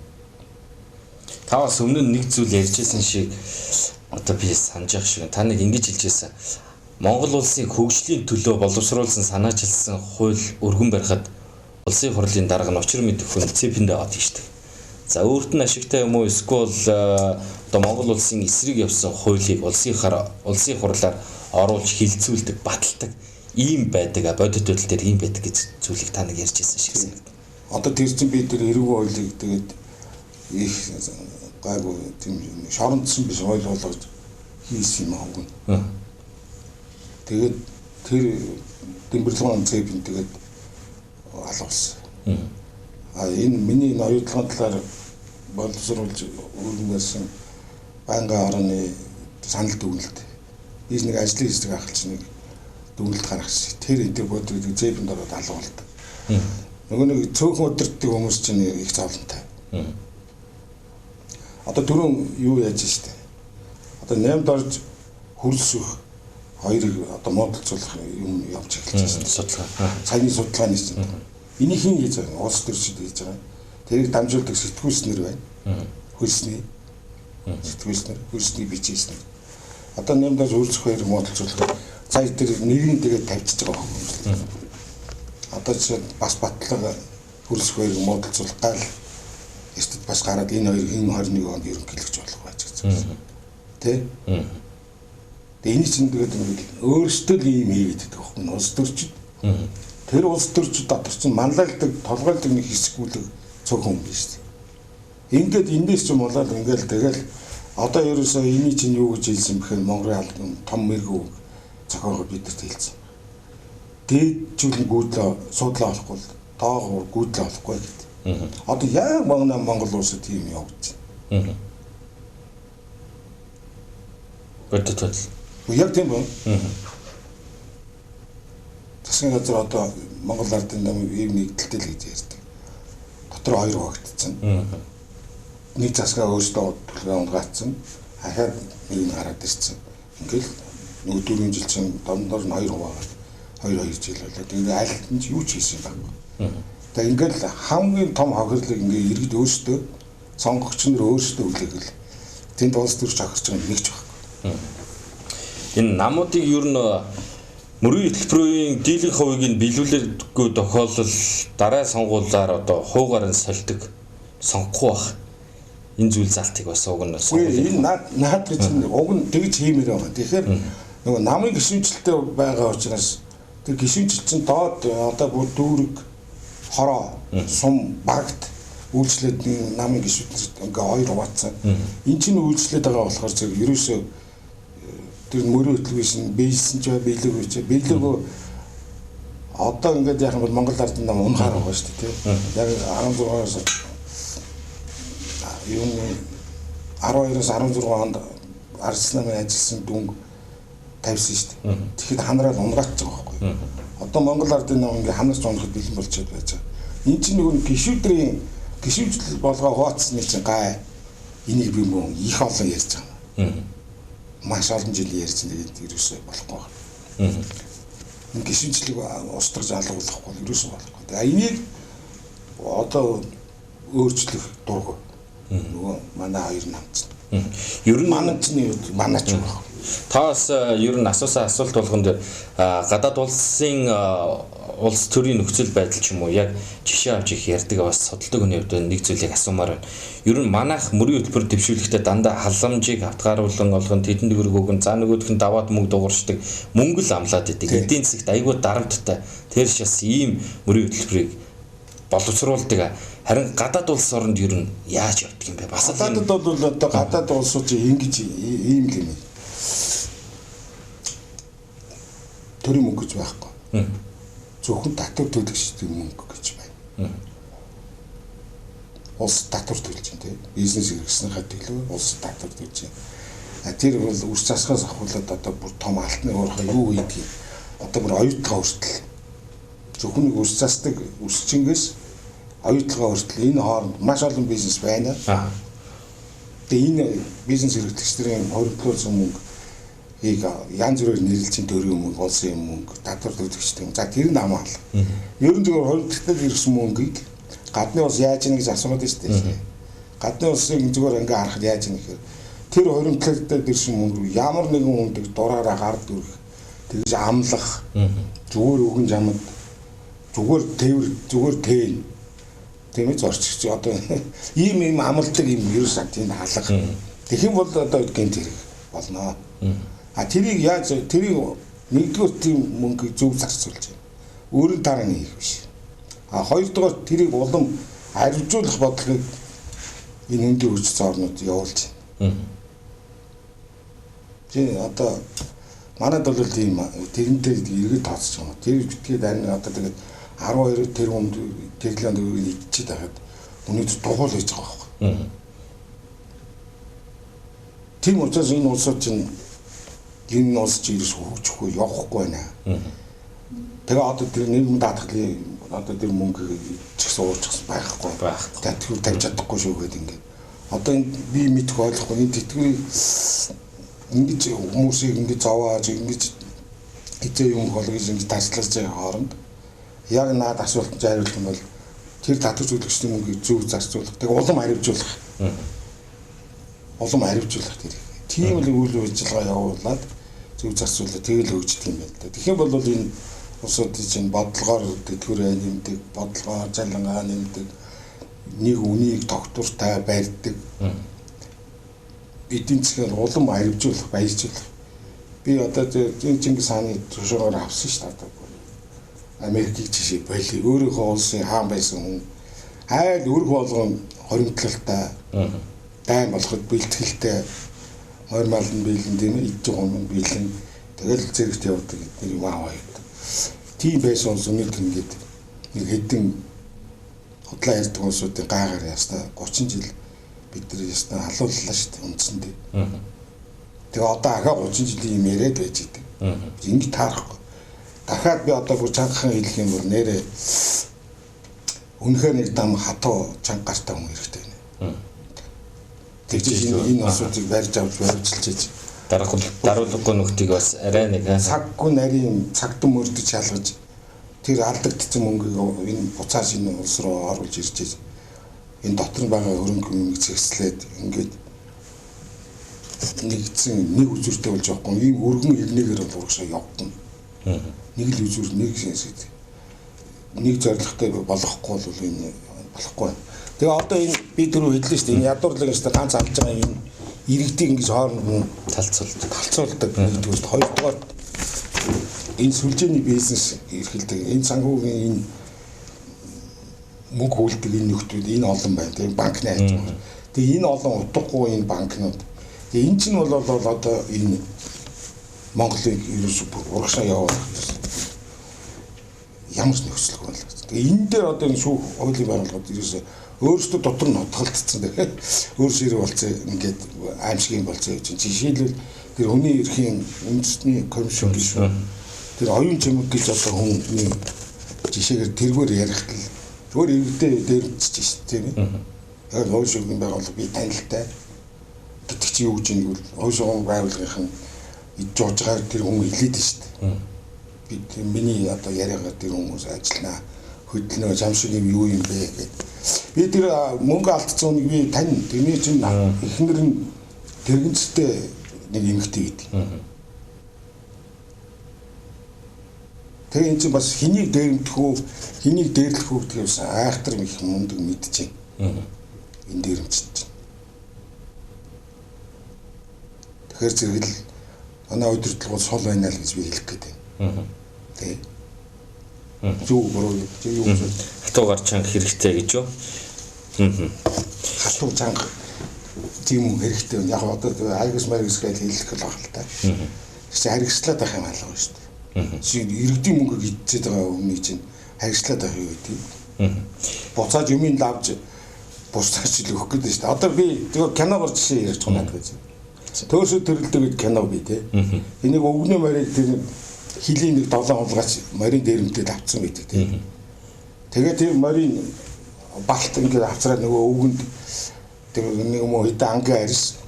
Та бас өмнө нь нэг зүйл ярьжсэн шиг одоо би санаж явах шиг. Та нэг ингэж хэлжсэн. Монгол улсын хөгжлийн төлөө боловсруулсан санаачилсан хууль өргөн барихад улсын хурлын дарга нь учир мэдэх хүн ЦЭП-нд аваад тийшдэг. За өөрт нь ашигтай юм уу эсвэл одоо Монгол улсын эсрэг явсан хуулийг улсын хурлаар оруулж хилцүүлдэг, баталдаг ийм байдаг, бодит байдал дээр ийм байдаг гэж зүйлийг та нэг ярьж байсан шиг санагдав. Одоо тэр чинь би тэр эрүүг хуулийг тэгээд их гайгүй тийм шорондсон биш хууль болгож хийсэн юм аа. Тэгээд тэр Дэмбэрлэгэн ЦЭП-н тэгээд алгуулсан. А энэ миний энэ оюутлогын талаар боловсруулж өргөн барьсан байнгын орны санал дүгнэлт. Би нэг ажлын хэсэг ахалч нэг дүгнэлт гаргасан. Тэр энэ төр бод гэдэг ЦЭП-нд ороод алгуулдаг. Нөгөө нэг цөөхөн удирддаг хүмүүс чинь их зовлонтой. Одоо түрүүн юу яаж штэ. Одоо 8-д орж хөрөлсөх хоёрыг одоо муудалцуулах юм явж эхэлж байна. Судалгаа. Саяны судалгааны чинь. Энийг хэн хийж байгаа юм? Улс төрчид хийж байгаа. Тэрийг дамжуулдаг сэтгүүлснэр байна. Хөлсний сэтгүүлснэр, хөлсний бичээснэр. Одоо 8-д орж хөрөлсөх хоёрыг муудалцуулах. Сая тэр нэрийг тэгээд тавьчихж байгаа юм. Одоо жишээ бас батлага хөрөлсөх хоёрыг муудалцуулах гал эртэд бас гараад энэ хоёр энэ 21 онд ерөнхийлөгч болох байж гэсэн. Тэ? Тэгээ энэ чинь тэгээд өөрсдөө л ийм хийгээд байдаг байхгүй улс төрчид. Тэр улс төрчид дотор чинь манлайлдаг, толгойлдог нэг хэсгүүлэг цөөхөн юм биш үү? Ингээд эндээс ч юм болоод ингээл тэгэл одоо ерөөсөө эний чинь юу гэж хэлсэн бэхээр Монголын албан том мэрэгүү зохиогоо бидэрт хэлсэн. Дээдчүүлэн гүйдлээ суудлаа болохгүй л доогуур гүйдлээ болохгүй гэдэг. Одоо яг манай Монгол улсад тийм явагдаж байна. Бодит байдал. Яг тийм байна. Засгийн газар одоо Монгол Ардын намын ийм нэгдэлтэй л гэж ярьдаг. Дотор хоёр хуваагдсан. Нэг засгаа өөрсдөө төлгөө унгаацсан. Ахаад нэг нь гараад ирсэн. Ингээл нөгөө 4 жил чинь дондор нь хоёр хуваагаад 2 жил болоо. Тэгээд аль нь ч юу ч хийсэн байхгүй. Тэгээд ингээл хамгийн том хохирлыг ингээ иргэд өөрсдөө сонгогч нар өөрсдөө хүлээгэл тэнд улс төрч хохирч байгаа нэг ч байхгүй. Энэ намуудыг ер нь мөрийн хөтөлбөрийн дийлэнх хувийг нь биелүүлээгүй тохиолдол дараа сонгуулиар одоо хуугаар нь сольдог сонгохгүй бах. Энэ зүйл залтыг бас уг нь сонгуулийн. Энэ наад гэж уг нь тэгж хиймээр байгаа. Тэгэхээр нөгөө намын гишүүнчлэлтэй байгаа учраас тэр гишүүнчлэл чинь доод одоо бүр дүүрэг хороо сум багт үйлчлээд намын гишүүнчлэл ингээ хоёр хуваацсан. Энэ чинь үйлчлээд байгаа болохоор зэрэг ерөөсөө тэр мөрийн хөтөлбөрөөс нь биелсэн ч бай, биелээгүй ч биелээгүй одоо ингээд яах юм бол Монгол Ардын нам унахаар байгаа шүү дээ, тийм. Яг 16-аас юуны 12-оос 16 онд Ардс намын ажилласан дүнг тавьсан шүү дээ. Тэгэхэд ханараад унгаачж байгаа байхгүй. Одоо Монгол Ардын нам ингээд ханарч унахад бэлэн болчиход байж байгаа. Энэ чинь нөгөө гишүүдрийн гишүүжлэл болгоо хуваацсны чинь гай энийг би мөн их олон ярьж байгаа. Маш олон жил ярьсан, тэгээд ерөөсөө болохгүй байна. Энэ гишүүнчлэлийг устгаж алгуулахгүй бол ерөөсөө болохгүй. Тэгээ энийг одоо өөрчлөх дургүй. Нөгөө манай хоёр нам чинь. Ер нь манай чинь манай ч байх. Та бас ер нь асуусан асуулт болгон дээр гадаад улсын улс төрийн нөхцөл байдал ч юм уу яг жишээ авч их ярьдаг бас судалдаг хүний хувьд нэг зүйлийг асуумаар байна. Ер нь манайх мөрийн хөтөлбөр дэвшүүлэхдээ дандаа халамжийг хавтгааруулан олгон тэдэнд төгрөг өгөн за нөгөөх нь даваад мөнгө дууршдаг мөнгө л амлаад идэг. Эдийн засагт айгүй дарамттай. Тэр шас ийм мөрийн хөтөлбөрийг боловсруулдаг. Харин гадаад улс оронд ер нь яаж явдаг юм бэ? Бас гадаадд бол одоо гадаад улсууд ингэж ийм л юм. Төрийн мөнгө гэж байхгүй. Зөвхөн татвар төлөгчдийн мөнгө гэж байна. Улс татвар төлж байна, тийм. Бизнес хэрэгснийхээ төлөө улс татвар төлж байна. Тэр бол үр засгаас ахуулаад одоо бүр том алтны уурхай юу хийдгийг одоо бүр оюутлага хүртэл зөвхөн нэг үр засдаг үсчингээс оюутлага хүртэл энэ хооронд маш олон бизнес байна. Тэгээ энэ бизнес хэрэглэгчдийн хоригдлуулсан мөнгө янз бүрээр нэрлэж чинь төрийн мөнгө, улсын мөнгө, татвар төлөгчдийн. За тэр нь амаал. Ер нь зөвхөн хоригдлолтод ирсэн мөнгийг гадны улс яаж ийн гэж асуугаад байна шүү дээ. Гадны улсыг зүгээр ингээ харахад яаж ийн гэхээр тэр хоригдлолтод ирсэн мөнгө ямар нэгэн хүндэг дураараа гар дүрх, тэгж амлах, зүгээр өгөн жамд, зүгээр тээвэр, зүгээр тээн. Тийм ээ зорчигч одоо ийм ийм амладаг юм ерөөсөө тийм халга. Тэгэх юм бол одоо гинт хэрэг болно. А тэрийг яаж тэрийг нэгдүгээр тийм мөнгийг зөв зарцуулж байна. Өөрийн дараа нь хийх биш. А хоёрдугаар тэрийг улам аривжуулах бодлогыг энэ хөндийн хүч орнууд явуулж байна. Тийм одоо манайд бол тийм тэрнтэй эргээд тооцож байгаа юм. Тэр битгээд харин одоо тэгээд 12 тэрбум триллион төгрөгийг идчихэд байхад өнөөдөр дугуул хийж байгаа байхгүй. Тийм учраас энэ улсууд чинь энэ улс чи ерөөс хөгжихгүй явахгүй байна. Тэгээ одоо тэр нийгэм даатгалын одоо тэр мөнгө ичгсэн уурчсан байхгүй. Тэтгэвэр тавьж чадахгүй шүү гэдэг ингээд. Одоо энэ би мэдэх ойлгохгүй энэ тэтгэврийг ингэж хүмүүсийг ингэж зовоож ингэж хизээ юм хол гэж ингэж дарслаж байгаа хооронд яг наад асуултанд хариулах юм бол тэр татвар төлөгчдийн мөнгийг зөв зарцуулах. Тэгээ улам харивжуулах. Улам харивжуулах тэр. Тийм л үйл ажиллагаа явуулаад зөв зарцуулаад тэгэл хөгждөг юм байна л да. Тэгэх юм бол энэ улсуудын чинь бодлогоор тэтгэврээ нэмдэг, бодлогоор жалангаа нэмдэг, нэг үнийг тогтвортой барьдаг. Эдийн засгаар улам харивжуулах, баяжуулах. Би одоо Чингис хааны тушаагаар авсан шүү дээ. Америкийг жишээ болий. Өөрийнхөө улсын хаан байсан хүн айл өрх болгон хоримтлалтай дайн болоход бэлтгэлтэй морь мал нь биелэн тийм ээ идэж байгаа юм биелэн тэгэл зэрэгт явдаг эдгээр юм аваа явдаг. Тийм байсан улс өнөөдөр ингээд нэг хэдэн худлаа ярьдаг улсуудын гайгаар ястаа 30 жил бид нар ястаа халууллаа шүү дээ үндсэндээ. Тэгээ одоо ахаа 30 жилийн юм яриад байж идэг. Ингэж таарахгүй. Дахиад би одоо бүр чангахан хэлэх юм бол нэрээ үнэхээр нэг дам хатуу чанга гартай хүн хэрэгтэй байна. Тэгж энэ улсуудыг барьж авч баримтчилж даруулгагүй нөхдийг бас арай нэг цаггүй нарийн цагтан мөрдөж шалгаж тэр алдагдсан мөнгийг энэ буцааш энэ улс руу оруулж ирж энэ дотор байгаа хөрөнгө юмыг зэгслээд ингээд нэгдсэн нэг үзүүртэй болж явахгүй ийм өргөн ирнэгээр бол урагшаа явахгүй. Нэг л үзүүр нэг нэг зорилготой болохгүй бол энэ болохгүй байна. Тэгээ одоо энэ би түрүү хэллээ шүү дээ. Энэ ядуурлаг шүү дээ ганц авч байгаа энэ иргэдийг ингэж хооронд нь талцуулдаг нэгдүгээр, хоёрдугаар энэ сүлжээний бизнес эрхэлдэг. Энэ санхүүгийн энэ мөнгө хүүлдэг энэ нөхдүүд энэ олон байна. Тэгээ банкны аж ахуй. Тэгээ энэ олон утгагүй энэ банкнууд. Тэгээ энэ чинь бол одоо энэ Монголыг ерөөсөө урагшаа явуулах ямар ч нөхцөлгүй байна. Тэгээ энэ дээр одоо энэ шүүх хуулийн байгууллагууд ерөөсөө өөрсдөө дотор нь хутгалдсан. Тэгэхээр өөр ширээ болцсон ингээд аимшигын болцсон гэж. Жишээлбэл тэр хүний эрхийн үндэсний комиссион гэж шүү. Тэр оюун чимэг гэж одоо хүний жишээгээр тэргээр ярихт л зүгээр иргэдээ дээрэмдчихэж шүү тийм ээ. Яг хууль шүүхийн байгууллага би танилтай гэдэг чи юу гэж юм бол хууль шүүхийн байгууллагын ид жуужгаар тэр хүн хэлээд шүү дээ. Би миний одоо яриагаар тэр хүмүүс ажиллана хөдлөнө зам шиг юм юу юм бэ гэд. Би тэр мөнгө алдсан хүнийг би тань тэрний чинь эхнэр нь тэрэгцтэй нэг эмэгтэй гэдэг. Тэгээ энэ чинь бас хэнийг дээрэмдэх үү, хэнийг дээрлэх үү гэдгийг бас айхтар их мундаг мэдчихээн. Энэ дээрэмчт чинь. Тэгэхээр зэрэг л манай удирдлага сул байна л гэж би хэлэх гээд байна. Тэ. Зөв буруу юу гэж хатуугаар чанга хэрэгтэй гэж юу? Хатуу чанга тийм хүн хэрэгтэй байна. Яг одоо хайгас маргас гэж хэлэх л баг л та. Чи харигслаад байх юм алга шүү дээ. Чи иргэдийн мөнгөг идчихэд байгаа хүний чинь харигслаад байх юу гэдэг. Буцааж юмыг лавж буцааж л өгөх гэдэг шүү дээ. Одоо би зөвхөн киногоор жишээ ярьж байгаа надад гэж. Төөсөө төрөлдөг гэдэг кино би те. Энийг өвгний морийг тэр хилийн нэг долоон хулгайч морин дээрэмтэд авцсан байдаг те. Тэгээд тэр морин балт ингээд авцраад нөгөө өвгөнд тэр нэг юм уу хэдэн ангийн арьс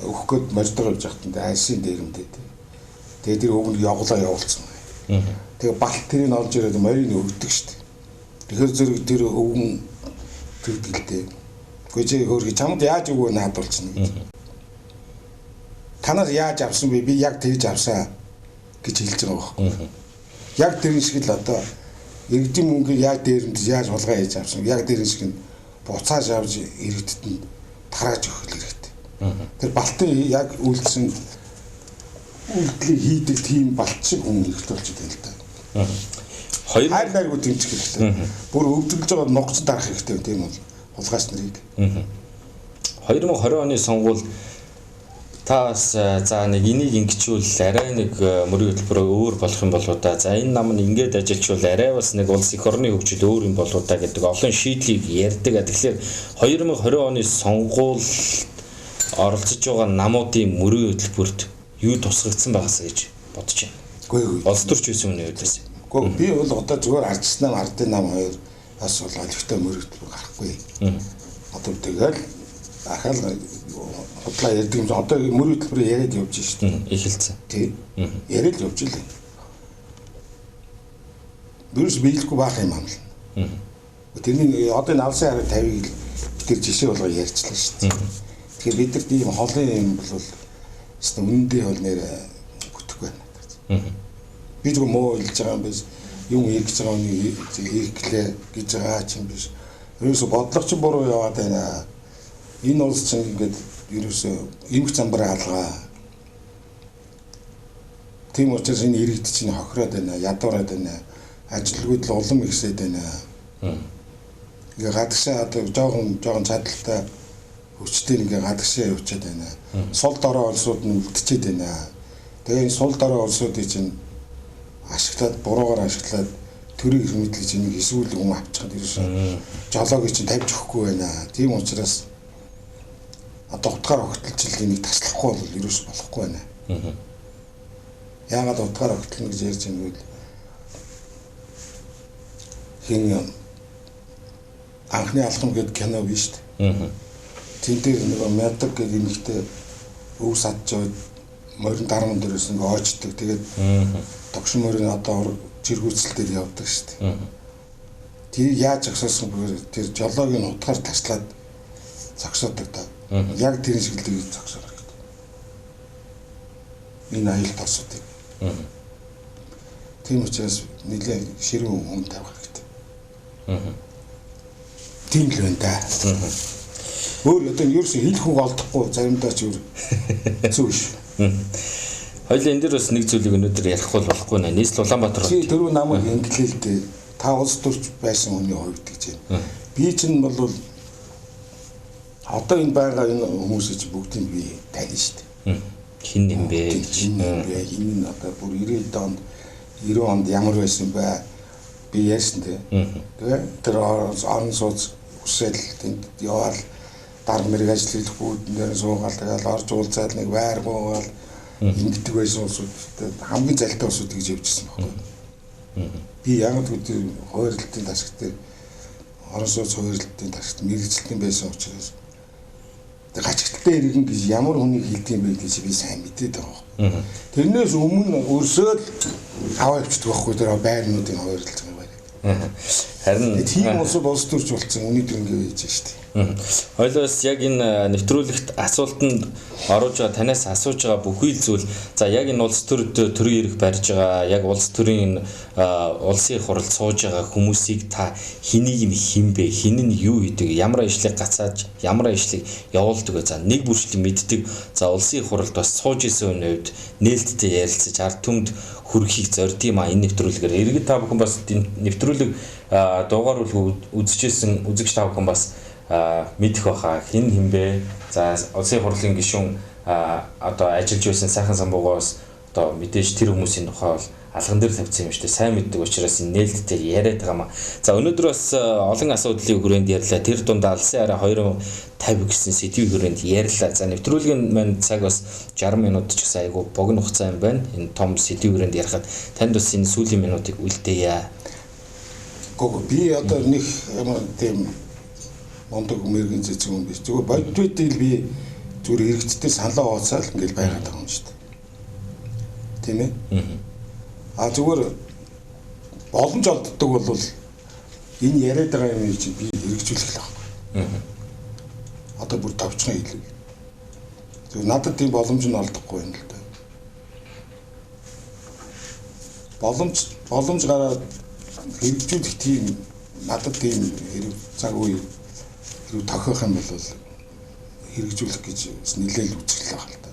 өгөх гээд морьдогоо явж байхад арьсын дээрэмтэй те. Тэгээд тэр өвгөнд явглаа явуулсан. Тэгээ балт тэрийг олж ирээд морийг өгдөг шүү дээ. Тэгэхээр зэрэг тэр өвгөн тэгдэлтэй. Үгүй чи хөөргий чамд яаж өгөө наадуулчихна гэж. Танаас яаж авсан бэ? Би яг тэгж авсан гэж хэлж байгаа байхгүй. Яг тэр шиг л одоо иргэдийн мөнгийг яаж дээрэмдэж яаж хулгай хийж авсан. Яг тэр шиг нь буцааж авч иргэдэд нь тарааж өгөх хэрэгтэй. Тэр балтын яг үйлдсэн үйлдэлийг хийдэг тийм балт шиг хүн хэрэгтэй болж байна л да. Хоёр хайр найргүй дэмжих хэрэгтэй. Бүр өвдөглөж байгаа нугц дарах хэрэгтэй тийм бол хулгайч нарыг. 2020 оны сонгуул та бас за нэг энийг ингэчүүл арай нэг мөрийн хөтөлбөр өөр болох юм болоо да. За энэ нам нь ингээд ажиллачвал арай бас нэг улс эх орны хөгжил өөр юм болоо да гэдэг олон шийдлийг ярьдаг. Тэгэхээр 2020 оны сонгуульд оролцож байгаа намуудын мөрийн хөтөлбөрт юу тусгагдсан байгаасаа гэж бодож байна. Үгүй. Улс төрч байсан хүний хувьдээс. Үгүй би бол одоо зүгээр ардчсан нам ардын нам хоёр бас бол олигтой мөрийн хөтөлбөр гарахгүй. Одоо тэгэл ахаал худлаа ярьдаг юм. Одоо мөрийн хөтөлбөрийг яриад явж шít. Эхэлсэн. Тий. Яриад явж л. Ерөөс биелэхгүй баах юм амлна. Тэрний одоо энэ алсын хараа 50-ыг бид тэр жишээ болгоо ярьчлаа шүү дээ. Тэгэхээр бид нар тийм холын юм бол өстө үнэндээ бол нэр бүтэхгүй байна. Би зөвхөн муу хэлж байгаа юм биш. Юм хийх гэж байгаа үнийг хийх гэлээ гэж байгаа ч юм биш. Ерөөсө бодлого чинь буруу яваад байна. Энэ улс чинь ингээд ерөөсө эмх замбар алгаа. Тийм учраас энэ иргэд чинь хохироод байна, ядуураад байна. Ажилгүйд л улам ихсээд байна. Ингээ гадагшаа одоо жоохон чадaltaй хүчтэй ингээ гадагшаа явчихад байна. Сул дорой улсууд нь үлдчихэд байна. Тэгээ энэ сул дорой улсуудыг чинь ашиглаад буруугаар ашиглаад төрийн эрх мэдлийг чинь нэг эсвэл хүн авчихад ерөөсөө жолоог чинь тавьж өгөхгүй байна. Тийм учраас одоо утгаар огтлж энийг таслахгүй бол ерөөсөө болохгүй байна. Яагаад утгаар огтлно гэж ярьж байгаа юм бэ? Хин анхны алхам гэдэг кино биш шүү дээ. Тэн дээр нөгөө Мядаг гэдэг эмэгтэй өв садж яваад морин дарман дээрээс ингээ оождаг. Тэгээд догшин морин одоо жиргүүцэл дээр явдаг шүү дээ. Тэр яаж зогсоосон бөгөөд тэр жолоог нь утгаар таслаад зогсоодог та. Яг тэр шиг л зогсоох хэрэгтэй. Энэ аюул тосуудыг. Тийм учраас нэлээд ширүүн хүн тавих хэрэгтэй. Тийм л байна да. Өөр одоо ерөөсөө хэлэх үг олдохгүй заримдаа ч өөр хэцүү биш. Хоёлаа энэ дэр бас нэг зүйлийг өнөөдөр ярихгүй болохгүй нэ. Нийслэл Улаанбаатар. Чи түрүү намайг инглээ л дээ. Та улс төрч байсан хүний хувьд гэж байна. Би чинь бол одоо энэ байгаа энэ хүмүүсийг чи бүгдийг би таних шүү дээ. Хин юм бэ гэж. Хин юм бэ? Энэ нь одоо бүр 90 онд 90 онд ямар байсан бэ? Би яасан те. Тэгээ тэр орон сууц хүсэл тэнд яваал дарга мэрэг ажил хийх бүгдэн дээр суугаал тэгэл орж уулзаал нэг байр буугаал ингэдэг байсан улсууд хамгийн залтай улсууд гэж явжсэн байхгүй. Би яг л гэдэг хойролтын тасаг дээр орон сууц хойролтын тасагт мэрэгчлэн байсан учраас гачигталтай иргэн гэж ямар хүнийг хэлдэг юм бэ гэж би сайн мэдээд байгаа байхгүй. Тэрнээс өмнө өрсөөл аваа явчихдаг байхгүй тэр байрнуудын хойролт юм байна. Харин тийм улсууд улс төрч болсон өнөөдөр ингэ байж шүү дээ. Хоёлоос яг энэ нэвтрүүлэгт асуултанд оруулж байгаа танаас асууж байгаа бүхий л зүйл за яг энэ улс төрд төрийн эрх барьж байгаа яг улс төрийн улсын хуралд сууж байгаа хүмүүсийг та хэнийг нь хэн бэ? Хэн нь юу хийдэг? Ямар ажлыг гацааж, ямар ажлыг явуулдаг вэ? За нэг бүрчлэн мэддэг. За улсын хуралд бас сууж исэн хүний хувьд нээлттэй ярилцаж ард түмэнд хүргэхийг зордсон юм а энэ нэвтрүүлгээр. Иргэд та бүхэн бас нэвтрүүлэг дугаар үзчихсэн үзэгч та бүхэн бас мэдэх байхаа хэн хэн бэ? За улсын хурлын гишүүн одоо ажиллаж байсан сайхан самбуугаас одоо мэдээж тэр хүмүүсийн тухай бол алган дээр тавьсан юм шүү дээ. Сайн мэддэг учраас энэ нээлттэй яриад байгаа маа. За өнөөдөр бас олон асуудлын хүрээнд ярьлаа. Тэр дунд алсын арай 2050 гэсэн сэдвийн хүрээнд ярьлаа. За нэвтрүүлгийн маань цаг бас 60 минут ч гэсэн айгүй богино хугацаа юм байна. Энэ том сэдвийн хүрээнд ярихад танд бас энэ сүүлийн минутыг үлдээе. Гүг би одоо нэг ямар тийм мундаг мэрэгэн цэцэг хүн биш. Зүгээр бодиттой л би зүгээр иргэдтэй саналаа хуваалцаал ингээл байгаад байгаа юм шүү дээ. Тийм ээ? А зүгээр боломж олддог бол энэ яриад байгаа юм чинь би хэрэгжүүлэх л байхгүй. Одоо бүр товчхон хэлээ. Зүгээр надад тийм боломж нь олдохгүй юм л да. Боломж гараад хэрэгжүүлэх тийм надад тийм хэрэг цаг үе хэрэг тохиох юм бол хэрэгжүүлэх гэж нэлээл үзэхлээ байна л да.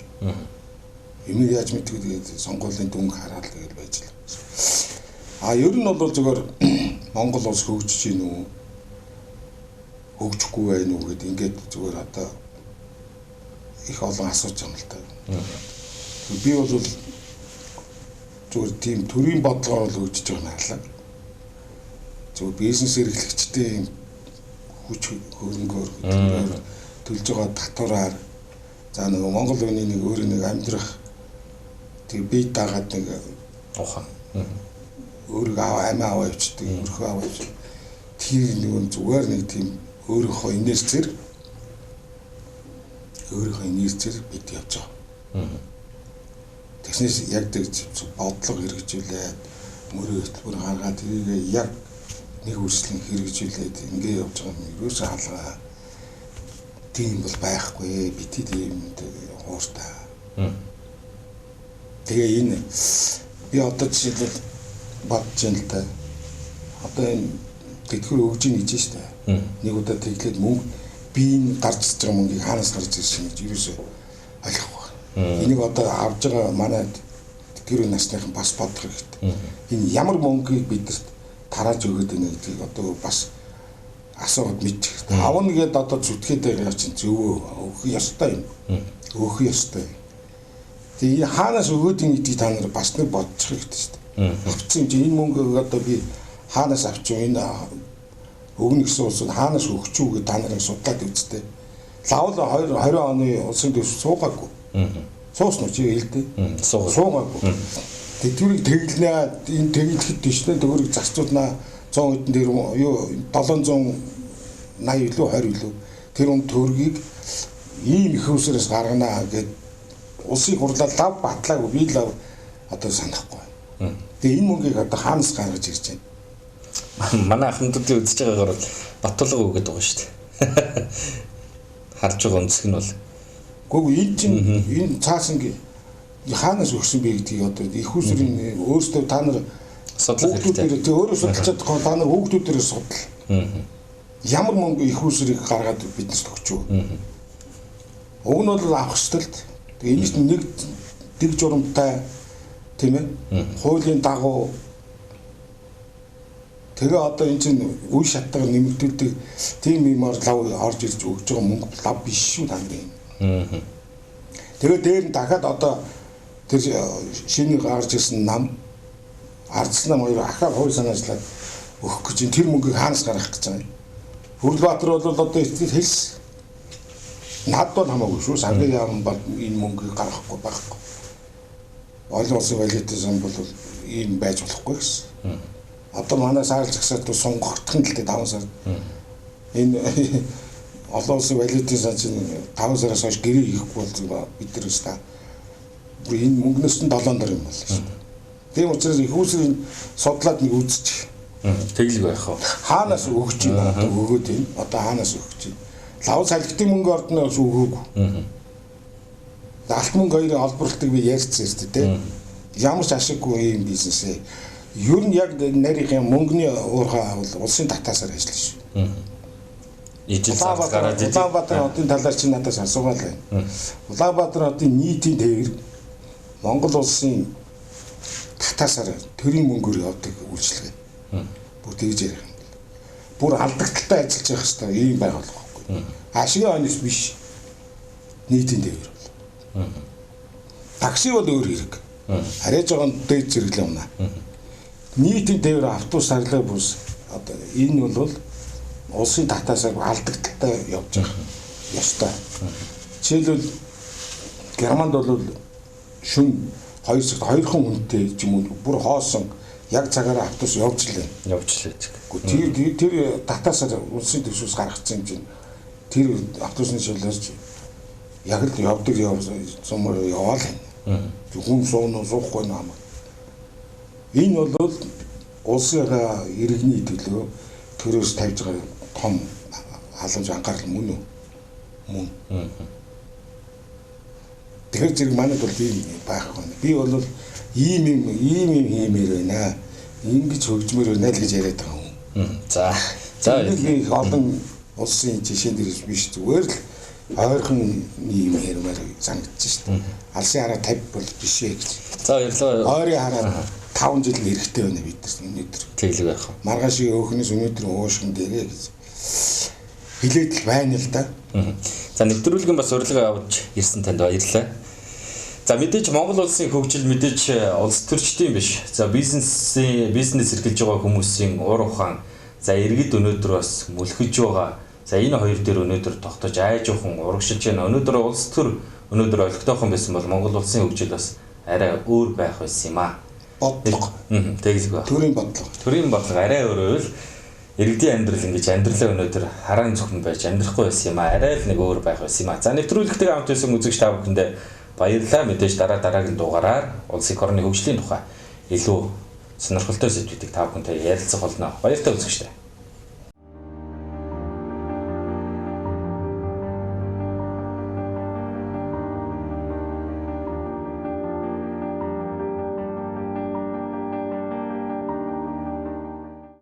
Эмийг яаж мэддэг тэгээд сонгуулийн дүнг хараад тэгэл байж л. А ер нь бол зүгээр Монгол улс хөгжиж гин үү? Хөгжихгүй байх уу гэд ингээд зүгээр одоо их олон асууж байгаа юм л та. Би бол зүгээр тийм төрийн бодлогоор л хөгжиж байгаа юм харлаа. Зүгээр бизнес эрхлэгчдийн хүч хөрөнгөөр төлж байгаа татвараар за нөгөө Монгол хүний нэг өөр нэг амьдрах тэг бие дагаад нэг ухаан өөрийгөө аваа амиа аваа явчихдаг, өрхөө аваа явчихдаг. Тэр нөгөө зүгээр нэг тийм өөрийнхөө инерцээр бид явж байгаа. Тэгснээс яг тэг бодлого хэрэгжүүлээд мөрөө хөтөлбөр гаргаад тэрийг яг нэг үрслэн хэрэгжүүлээд ингэ явж байгаа юм ерөөсөө халгаа тийм бол байхгүй. Бити тийм хууртай. Тэгээ энэ би одоо жишээлбэл бодож байна л да. Одоо энэ тэтгэвэр өгж ийн гэж штэ. Нэг удаа тэглээд мөнгө би энэ гарч ирж байгаа мөнгийг хаанаас гарч ирсэн гэж ерөөсөө ойлгохгүй. Энийг одоо авж байгаа манай тэтгэврийн насныхан бас бодох хэрэгтэй. Энэ ямар мөнгийг бидэрт тарааж өгöd байна гэдгийг одоо бас асуугаад мэдчих. Авна гэдээ одоо зүтгээд байгаа чинь зөв өгөх ёстой юм. Өгөх ёстой. Тэгээ хаанаас өгөөд ин гэдгийг та нар бас нэг бодчих хэрэгтэй шүү дээ. Авчихсан чинь энэ мөнгөг одоо би хаанаас авчих вэ? Энэ өгнө гэсэн улсууд хаанаас өгч үү гэж та нарыг судлаад үзтээ. Лавл 20 оны улсын төвш суугаагүй. Суусан уу чи хэлдэ? Суугаагүй. Тэдгүүрийг тэглэнэ, энэ тэглэхэд тийшнэ төгрөг зарцуулнаа 100 хэдэн тэр юу 780 илүү 20 илүү тэр үн төгрөгийг ийм их усрээс гаргана гэд улсын хурлаа лав батлаагүй, би лав одоо санахгүй. Тэгээ энэ мөнгийг одоо хаанаас гаргаж ирж байна? Манай ахмадуудын үзэж байгаагаар бол Батулга өгöd байгаа шүү дээ. Харж байгаа өнцөг нь бол үгүй энэ чинь энэ цаасан хаанаас өгсөн бэ гэдгийг одоо их усрын өөрсдөө та нар судлах хэрэгтэй. Тэг өөрөө судалж чадахгүй та нар хүүхдүүдээрээ судал. Ямар мөнгө их усрыг гаргаад биднес өгч үү? Уг нь бол авах ёстой л. Тэгээ энэ чинь нэг дэг журамтай тийм ээ. Хуулийн дагуу тэгээ одоо энэ чинь үе шаттайгаар нэмэгдүүлдэг тийм юмар лав орж ирж өгч байгаа мөнгө лав биш шүү та нарын. Тэгээ дээр нь дахиад одоо тэр шинэ гарч ирсэн нам ардсан нам хоёр ахаар хууль санаачлаад өгөх гэж тэр мөнгийг хаанаас гаргах гэж байгаа юм. Хүрлбаатар бол одоо хэлсэн. Над бол хамаагүй шүү. Сангийн яам бол энэ мөнгийг гаргахгүй байхгүй. Олон улсын валютын сан бол ийм байж болохгүй гэсэн. Одоо манай саарл загсаад сунгагдах нь л дээ 5 сар. Энэ олон улсын валютын сан чинь 5 сараас хойш гэрээ хийхгүй бол бид нар өстө. Бүр энэ мөнгнөөс нь 7 дор юм байна шүү. Тийм учраас их усрын судлаад нэг үзчих. Тэглэг байх уу? Хаанаас өгч юм одоо өгөөд байна. Одоо хаанаас өгч юм. Лав салхитын мөнгө ордноос өгөөгүй. Алт мөнгө хоёрын олборлтыг би ярьсан шүү дээ. Ямар ч ашиггүй юм бизнес ээ. Ер нь яг нарийнхан мөнгөний уурхай бол улсын татаасаар ажиллана шүү. Ижил зардал гараад идэв. Улаанбаатар хотын талаар чи надаас асуугаал байна. Улаанбаатар хотын нийтийн тээвэр Монгол улсын татаасаар төрийн мөнгөөр явдаг үйлчилгээ. Бүр тэгж ярих юм. Бүр алдагдaltaй ажиллаж явах хэрэгтэй ийм байгууллага байхгүй. Ашигын хойноос биш. Нийтийн тээвэр бол. Такси бол өөр хэрэг. Арай жоохон дээд зэрэглээ унаа. Нийтийн тээвэр автобус сарлаа бус одоо энэ бол улсын татаасаар алдагдaltaй явж байгаа ёстой. Жишээлбэл Германд бол шөнө 2 цагт 2хан хүнтэй ч юм уу бүр хоосон яг цагаараа автобус явж лээ. Явж лээ. Тэр тэр татаасаар улсын төвшөөс гаргацсан юм чинь тэр автобусны шилээрч яг л явдаг зумаар яваал байна. Хүн сууна суухгүй нэ. Энэ бол улсын иргэний төлөө төрөөс тавьж байгаа том халамж анхаарал мөн үү? Мөн. Тэгэхээр зэрэг манайд бол ийм байхгүй. Би бол ийм юм ийм юм хиймээр байна. Ингэж хөгжмөр байна л гэж яриад байгаа хүн. За. За би олон улсын жишээн дээрээс биш зүгээр л ойрхон ийм ярмаар санагдчих шүү дээ. Алсын хараа 50 бол биш ээ гэж. За баярлалаа. Ойрын хараа 5 жил хэрэгтэй байна бид нар өнөөдөр. Тэглэг байх уу. Маргааш өөхнөөс өнөөдөр уушгин дээрээ гэж хэлээд л байна л да. За нэвтрүүлгийн бас урилга авч ирсэн танд баярлалаа. За мэдээж Монгол улсын хөгжил мэдээж улс төрчдийн биш. За бизнес эрхэлж байгаа хүмүүсийн ур ухаан за иргэд өнөөдөр бас мөлхөж байгаа. За энэ хоёр дээр өнөөдөр тогтож айжуухан урагшилж байна. Өнөөдөр улс төр өнөөдөр олигтойхон байсан бол Монгол улсын хөгжил бас арай өөр байх байсан юм аа. Бодлого. Тэглэг байх. Төрийн бодлого. Төрийн бодлого арай өөр байвал иргэдийн амьдрал ингэж амьдралаа өнөөдөр хараан зөвхөн байж амьдрахгүй байсан юм аа. Арай л нэг өөр байх байсан юм аа. За нэвтрүүлэгтэйг хамт байсан үзэгч та бүхэндээ баярлалаа. Мэдээж дараа дараагийн дугаараар улсын орны хөгжлийн тухай илүү сонирхолтой сэдвүүдийг та бүхэнтэй ярилцах болно. Баяртай үзэгчдээ.